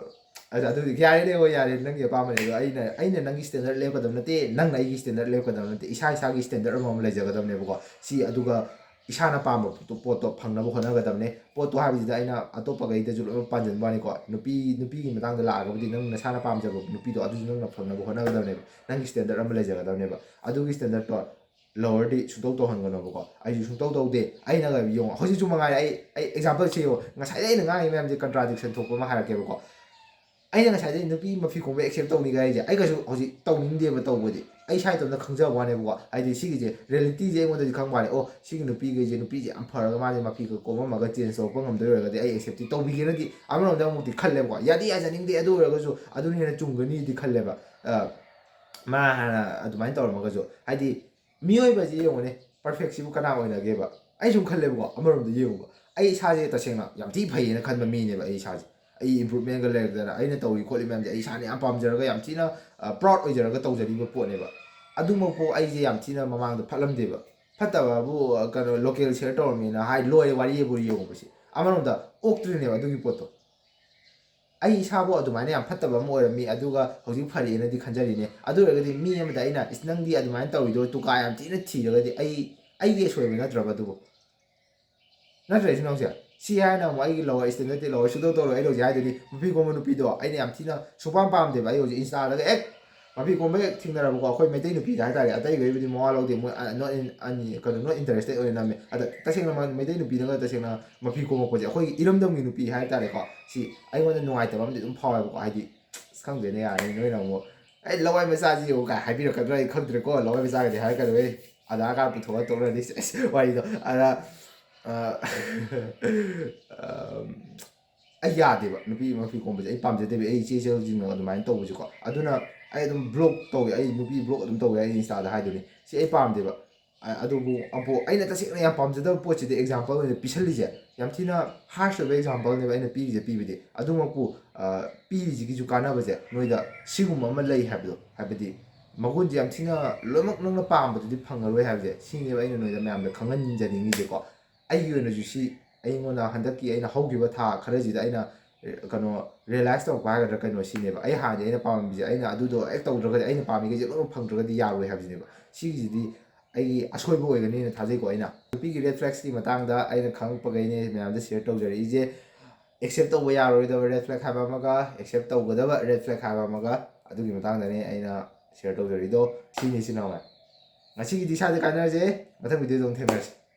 ꯑꯗꯨ, ꯑꯗꯨꯗꯤ ꯌꯥꯔꯦꯅꯦ, ꯍꯣꯏ, ꯌꯥꯔꯦ, ꯅꯪꯒꯤ ꯑꯄꯥꯝꯕꯅꯦ꯫ ꯑꯗꯣ ꯑꯩꯅ, ꯑꯩꯅ ꯅꯪꯒꯤ ꯁ꯭ꯇꯦꯟꯗꯔꯠ ꯂꯦꯞꯀꯗꯕ ꯅꯠꯇꯦ, ꯅꯪꯅ ꯑꯩꯒꯤ ꯁ꯭ꯇꯦꯟꯗꯔꯠ ꯂꯦꯞꯀꯗꯕ ꯅꯠꯇꯦ, ꯏꯁꯥ ꯏꯁꯥꯒꯤ ꯁ꯭ꯇꯦꯟꯗꯔꯠ ꯑꯃꯃꯝ ꯂꯩꯖꯒꯗꯕꯅꯦꯕꯀꯣ꯫ ꯁꯤ ꯑꯗꯨꯒ ꯏꯁꯥꯅ ꯄꯥꯝꯕ ꯄꯣꯠꯇꯣ, ꯄꯣꯠꯇꯣ ꯐꯪꯅꯕ ꯍꯣꯠꯅꯒꯗꯕꯅꯦ꯫ ꯄꯣꯠꯇꯣ ꯍꯥꯏꯕꯁꯤꯗ ꯑꯩꯅ ꯑꯇꯣꯞꯄꯈꯩꯗꯁꯨ ꯂꯣꯏꯅ ꯄꯥꯟꯁꯤꯟꯕ ꯋꯥꯅꯤꯀꯣ꯫ ꯅꯨꯄꯤ, ꯅꯨꯄꯤꯒꯤ ꯃꯇꯥꯡꯗ ꯂꯥꯛꯑꯒꯕꯨꯗꯤ ꯅꯪ ꯅꯁꯥꯅ ꯄꯥꯝꯖꯕ ꯅꯨꯄꯤꯗꯣ ꯑꯗꯨꯁꯨ ꯅꯪꯅ ꯐꯪꯅꯕ ꯍꯣꯠꯅꯒꯗꯕꯅꯦꯕ꯫ ꯅꯪꯒꯤ ꯁ꯭ꯇꯦꯟꯗꯔꯠ ꯑꯃ ꯂꯩꯖꯒꯗꯕꯅꯦꯕ꯫ ꯑꯗꯨꯒꯤ ꯁ꯭ꯇꯦꯟꯗꯔꯠꯇꯣ ꯂꯣꯋꯔꯗꯤ ꯁꯨꯡꯇꯧ ꯇꯧꯍꯟꯒꯅꯣꯕꯀꯣ꯫ ꯑꯩꯁꯨ ꯁꯨꯡꯇꯧ ꯇꯧꯗꯦ꯫ ꯑꯩꯅꯒ ꯌꯦꯡꯉꯣ, ꯍꯧꯖꯤꯛꯁꯨ ꯃꯉꯥꯏꯔꯦ, ꯑꯩ, ꯑꯩ ꯑꯦꯛꯖꯥꯝꯄꯜꯁꯦ ꯌꯦꯡꯉꯣ, ꯉꯁꯥꯏꯗꯩ ꯑꯩꯅ ꯉꯥꯡꯉꯤ ꯃꯌꯥꯝꯁꯦ ꯀꯟꯇ꯭ꯔꯥꯗꯤꯛꯁꯟ ꯊꯣꯛꯄ ꯑꯃ ꯍꯥꯏꯔꯛꯀꯦꯕꯀꯣ꯫ ꯑꯩꯅ ꯉꯁꯥꯏꯗꯩ ꯅꯨꯄꯤ ꯃꯐꯤ ꯈꯣꯡꯕ ꯑꯦꯛꯁꯦꯞ ꯇꯧꯅꯤꯒ ꯍꯥꯏꯁꯦ, ꯑꯩ ꯀꯩꯁꯨ ꯍꯧꯖꯤꯛ ꯇꯧꯅꯤꯡꯗꯦꯕ ꯇꯧꯕꯗꯤ꯫ ꯑꯩ ꯏꯁꯥ ꯏꯇꯣꯝꯇ ꯈꯪꯖꯕ ꯋꯥꯅꯦꯕꯀꯣ꯫ ꯍꯥꯏꯗꯤ ꯁꯤꯒꯤꯁꯦ ꯔꯤꯌꯦꯂꯤꯇꯤꯁꯦ ꯑꯩꯉꯣꯟꯗꯗꯤ ꯈꯪꯕ ꯋꯥꯅꯦ꯫ ꯑꯣ, ꯁꯤꯒꯤ ꯅꯨꯄꯤꯈꯩꯁꯦ, ꯅꯨꯄꯤꯁꯦ ꯌꯥꯝ ꯐꯔꯒ ꯃꯥꯁꯦ ꯃꯐꯤꯒ ꯀꯣꯝꯃꯝꯃꯒ ꯆꯦꯟꯖ ꯇꯧꯔꯛꯄ ꯉꯝꯗꯣꯏ ꯑꯣꯏꯔꯒꯗꯤ ꯑꯩ ꯑꯦꯛꯁꯦꯞꯇꯤ ꯇꯧꯕꯤꯒꯦꯅꯗꯤ ꯑꯃꯔꯣꯝꯗ ꯑꯃꯨꯛꯇꯤ ꯈꯜꯂꯦꯕꯀꯣ꯫ ꯌꯥꯗꯤ ꯌꯥꯖꯅꯤꯡꯗꯦ, ꯑꯗꯨ ꯑꯣꯏꯔꯒꯁꯨ ꯑꯗꯨꯅ ꯍꯦꯟꯅ ꯆꯨꯝꯒꯅꯤꯗꯤ ꯈꯜꯂꯦꯕ꯫ ꯑ, ꯃꯥ ꯍꯥꯟꯅ ꯑꯗꯨꯃꯥꯏꯅ ꯇꯧꯔꯝꯃꯒꯁꯨ, ꯍꯥꯏꯗꯤ ꯃꯤꯑꯣꯏꯕꯁꯤ ꯌꯦꯡꯉꯨꯅꯦ, ꯄꯔꯐꯦꯛꯁꯤꯕꯨ ꯀꯅꯥ ꯑꯣꯏꯅꯒꯦꯕ? ꯑꯩ ꯁꯨꯝ ꯈꯜꯂꯦꯕꯀꯣ, ꯑꯃꯔꯣꯝꯗ ꯌꯦꯡꯉꯨꯕ, ꯑꯩ ꯏꯁꯥꯁꯦ ꯇꯁꯦꯡꯅ ꯌꯥꯝ ꯊꯤ ꯐꯩꯌꯦꯅ ꯈꯟꯕ ꯃꯤꯅꯦꯕ꯫ ꯑꯩ ꯏꯁꯥꯁꯦ, ꯑꯩ ꯏꯝꯄ꯭ꯔꯨꯚꯃꯦꯟꯒ ꯂꯩꯔꯛꯇꯅ, ꯑꯩꯅ ꯇꯧꯔꯤ ꯈꯣꯠꯂꯤ ꯃꯌꯥꯝꯁꯦ ꯑꯩ ꯏꯁꯥꯅ ꯌꯥꯝ ꯄꯥꯝꯖꯔꯒ, ꯌꯥꯝ ꯊꯤꯅ, ꯑ, ꯄ꯭ꯔꯥꯎꯗ ꯑꯣꯏꯖꯔꯒ ꯇꯧꯖꯔꯤꯕ ꯄꯣꯠꯅꯦꯕ꯫ ꯑꯗꯨꯃꯛꯄꯨ ꯑꯩꯁꯦ ꯌꯥꯝ ꯊꯤꯅ ꯃꯃꯥꯡꯗ ꯐꯠꯂꯝꯗꯦꯕ꯫ ꯐꯠꯇꯕꯕꯨ, ꯑ, ꯀꯩꯅꯣ, ꯂꯣꯀꯦꯜ ꯁꯤꯌꯔ ꯇꯧꯔꯝꯃꯦꯅ ꯍꯥꯏ ꯂꯣꯏꯔꯦ, ꯋꯥꯔꯤꯕꯨ ꯌꯦꯡꯉꯨꯕꯁꯦ꯫ ꯑꯃꯔꯣꯝꯗ ꯑꯣꯛꯇ꯭ꯔꯤꯅꯦꯕ ꯑꯗꯨꯒꯤ ꯄꯣꯠꯇꯣ꯫ ꯑꯩ ꯏꯁꯥꯕꯨ ꯑꯗꯨꯃꯥꯏꯅ ꯌꯥꯝ ꯐꯠꯇꯕ ꯑꯃ ꯑꯣꯏꯔꯝꯃꯤ, ꯑꯗꯨꯒ ꯍꯧꯖꯤꯛ ꯐꯔꯦꯅꯗꯤ ꯈꯟꯖꯔꯤꯅꯦ꯫ ꯑꯗꯨ ꯑꯣꯏꯔꯒꯗꯤ ꯃꯤ ꯑꯃꯗ ꯑꯩꯅ, "ꯏꯁ, ꯅꯪꯗꯤ ꯑꯗꯨꯃꯥꯏꯅ ꯇꯧꯔꯤꯗꯣ ꯇꯨꯀꯥ ꯌꯥꯝ ꯊꯤꯅ ꯊꯤꯔꯒꯗꯤ", ꯑꯩ, ꯑꯩꯒꯤ ꯑꯁꯣꯏꯕ ꯅꯠꯇ꯭ꯔꯕ ꯑꯗꯨꯕꯨ? ꯅꯠꯇ꯭ꯔ ꯏꯆꯤꯟ ꯏꯅꯥꯎꯁꯦ? ꯁꯤ ꯍꯥꯏꯅ ꯑꯃꯨꯛ ꯑꯩꯒꯤ ꯂꯣꯋꯔ ꯁ꯭ꯇꯦꯟꯗꯔꯠꯇꯤ ꯂꯣꯋꯔ ꯁꯨꯡꯇꯧ ꯇꯧꯔꯣꯏ꯫ ꯑꯩꯅ ꯍꯧꯖꯤꯛ ꯍꯥꯏꯗꯨꯗꯤ ꯃꯐꯤ ꯀꯣꯝꯕ ꯅꯨꯄꯤꯗꯣ ꯑꯩꯅ ꯌꯥꯝ ꯊꯤꯅ ꯁꯨꯡꯄꯥꯝ ꯄꯥꯝꯗꯦꯕ꯫ ꯑꯩ ꯍꯧꯖꯤꯛ ꯏꯟꯁꯇꯥꯗꯒ ꯍꯦꯛ ꯃꯐꯤ ꯀꯣꯝꯕ ꯍꯦꯛ ꯊꯦꯡꯅꯔꯕꯀꯣ, ꯑꯩꯈꯣꯏ ꯃꯩꯇꯩ ꯅꯨꯄꯤꯗ ꯍꯥꯏꯇꯥꯔꯦ, ꯑꯇꯩꯈꯩꯕꯨꯗꯤ ꯃꯋꯥ ꯂꯧꯗꯦ, ꯃꯣꯏ, ꯑ, not in, ꯑꯅꯤ, ꯀꯩꯅꯣ, not interested ꯑꯣꯏꯅ ꯅꯝꯃꯦ꯫ ꯑꯗ ꯇꯁꯦꯡꯅ ꯃ-, ꯃꯩꯇꯩ ꯅꯨꯄꯤꯗꯒ ꯇꯁꯦꯡꯅ ꯃꯐꯤ ꯀꯣꯝꯃꯛꯄꯁꯦ, ꯑꯩꯈꯣꯏꯒꯤ ꯏꯔꯝꯗꯝꯒꯤ ꯅꯨꯄꯤ ꯍꯥꯏꯇꯥꯔꯦꯀꯣ, ꯁꯤ ꯑꯩꯉꯣꯟꯗ ꯅꯨꯡꯉꯥꯏꯇꯕ ꯑꯃꯗꯤ ꯑꯗꯨꯝ ꯐꯥꯎꯋꯦꯕꯀꯣ꯫ ꯍꯥꯏꯗꯤ, ꯑꯁ, ꯈꯪꯗꯦꯅꯦ, ꯌꯥꯔꯦ, ꯅꯣꯏꯅ ꯑꯃꯨꯛ "ꯑꯩ ꯂꯋꯥꯏ ꯃꯆꯥꯁꯤ ꯌꯦꯡꯉꯨ" ꯀꯥꯏ ꯍꯥꯏꯕꯤꯔꯛꯀꯗ꯭ꯔꯥ ꯑꯩ ꯈꯪꯗ꯭ꯔꯦꯀꯣ꯫ ꯂꯋꯥꯏ ꯃꯆꯥꯒꯗꯤ ꯍꯥꯏꯔꯛꯀꯅꯨꯍꯦ, ꯑꯙꯥꯔ ꯀꯥꯔꯗ ꯄꯨꯊꯣꯛꯑ ꯇꯣꯛꯅꯔꯗꯤ꯫ ꯑꯁ, ꯋꯥꯔꯤꯗꯣ ꯑꯗ, ꯑ, ꯑꯝ, ꯑꯩ ꯌꯥꯗꯦꯕ ꯅꯨꯄꯤ ꯃꯐꯤ ꯀꯣꯝꯕꯁꯦ, ꯑꯩ ꯄꯥꯝꯖꯗꯦꯕ꯫ ꯑꯩ ꯏꯆꯦ ꯏꯆꯜꯁꯤꯡꯅ ꯑꯗꯨꯃꯥꯏꯅ ꯇꯧꯕꯁꯦꯀꯣ꯫ ꯑꯗꯨꯅ ꯑꯩ ꯑꯗꯨꯝ ꯕ꯭ꯂꯣꯛ ꯇꯧꯋꯦ, ꯑꯩ ꯅꯨꯄꯤ ꯕ꯭ꯂꯣꯛ ꯑꯗꯨꯝ ꯇꯧꯋꯦ ꯑꯩ ꯏꯟꯁꯇꯥꯗ ꯍꯥꯏꯗꯨꯅꯤ꯫ ꯁꯤ ꯑꯩ ꯄꯥꯝꯗꯦꯕ꯫ ꯑ-, ꯑꯗꯨꯕꯨ ꯑꯃꯨꯛ ꯑꯩꯅ ꯇꯁꯦꯡꯅ ꯌꯥꯝ ꯄꯥꯝꯖꯗꯕ ꯄꯣꯠꯁꯤꯗꯤ ꯑꯦꯛꯖꯥꯝꯄꯜ ꯑꯣꯏꯅ ꯄꯤꯁꯜꯂꯤꯁꯦ, ꯌꯥꯝ ꯊꯤꯅ ꯍꯥꯔꯁ ꯑꯣꯏꯕ ꯑꯦꯛꯖꯥꯝꯄꯜꯅꯦꯕ ꯑꯩꯅ ꯄꯤꯔꯤꯁꯦ꯫ ꯄꯤꯕꯗꯤ ꯑꯗꯨꯃꯛꯄꯨ, ꯑ, ꯄꯤꯔꯤꯁꯤꯒꯤꯁꯨ ꯀꯥꯟꯅꯕꯁꯦ ꯅꯣꯏꯗ ꯁꯤꯒꯨꯝꯕ ꯑꯃ ꯂꯩ ꯍꯥꯏꯕꯗꯣ, ꯍꯥꯏꯕꯗꯤ ꯃꯒꯨꯟꯁꯦ ꯌꯥꯝ ꯊꯤꯅ ꯂꯣꯏꯅꯃꯛ ꯅꯪꯅ ꯄꯥꯝꯕꯗꯨꯗꯤ ꯐꯪꯉꯔꯣꯏ ꯍꯥꯏꯕꯁꯦ, ꯁꯤꯅꯦꯕ ꯑꯩꯅ ꯅꯣꯏꯗ ꯃꯌꯥꯝꯗ ꯈꯪꯍꯟꯖꯅꯤꯡꯉꯤꯁꯦꯀꯣ꯫ ꯑꯩꯒꯤ ꯑꯣꯏꯅꯁꯨ ꯁꯤ ꯑꯩꯉꯣꯟꯗ ꯍꯟꯗꯛꯀꯤ ꯑꯩꯅ ꯍꯧꯈꯤꯕ ꯊꯥ ꯈꯔꯁꯤꯗ ꯑꯩꯅ, ꯑ, ꯀꯩꯅꯣ, ꯔꯤꯌꯦꯂꯥꯏꯁ ꯇꯧꯔꯛꯄ ꯍꯥꯏꯒꯗ꯭ꯔꯥ, ꯀꯩꯅꯣ, ꯁꯤꯅꯦꯕ꯫ ꯑꯩ ꯍꯥꯟꯅꯗꯤ ꯑꯩꯅ ꯄꯥꯝꯃꯝꯃꯤꯁꯦ, ꯑꯩꯅ ꯑꯗꯨꯗꯣ ꯍꯦꯛ ꯇꯧꯗ꯭ꯔꯒꯗꯤ, ꯑꯩꯅ ꯄꯥꯝꯃꯤꯈꯩꯁꯦ ꯂꯣꯏꯅꯃꯛ ꯐꯪꯗ꯭ꯔꯒꯗꯤ ꯌꯥꯔꯣꯏ ꯍꯥꯏꯕꯁꯤꯅꯦꯕ꯫ ꯁꯤꯒꯤꯁꯤꯗꯤ ꯑꯩꯒꯤ ꯑꯁꯣꯏꯕ ꯑꯣꯏꯒꯅꯤꯅ ꯊꯥꯖꯩꯀꯣ꯫ ꯑꯩꯅ ꯅꯨꯄꯤꯒꯤ ꯔꯦꯗ ꯐ꯭ꯂꯦꯛꯁꯀꯤ ꯃꯇꯥꯡꯗ ꯑꯩꯅ ꯈꯪꯉꯛꯄꯈꯩꯅꯦ ꯃꯌꯥꯝꯗ ꯁꯤꯌꯔ ꯇꯧꯖꯔꯛꯏꯁꯦ꯫ ꯑꯦꯛꯁꯦꯞ ꯇꯧꯕ ꯌꯥꯔꯣꯏꯗꯕ ꯔꯦꯗ ꯐ꯭ꯂꯦꯛ ꯍꯥꯏꯕ ꯑꯃꯒ, ꯑꯦꯛꯁꯦꯞ ꯇꯧꯒꯗꯕ ꯔꯦꯗ ꯐ꯭ꯂꯦꯛ ꯍꯥꯏꯕ ꯑꯃꯒ, ꯑꯗꯨꯒꯤ ꯃꯇꯥꯡꯗꯅꯦ ꯑꯩꯅ ꯁꯤꯌꯔ ꯇꯧꯖꯔꯛꯏꯗꯣ꯫ ꯁꯤꯅꯤ, ꯏꯆꯤꯟ ꯏꯅꯥꯎ ꯃꯌꯥꯝ, ꯉꯁꯤꯒꯤꯗꯤ ꯁ꯭ꯋꯥꯏꯗ ꯀꯥꯏꯅꯔꯁꯦ꯫ ꯃꯊꯪ ꯚꯤꯗꯤꯑꯣꯗ ꯑꯃꯨꯛ ꯊꯦꯡꯅꯔꯁꯤ꯫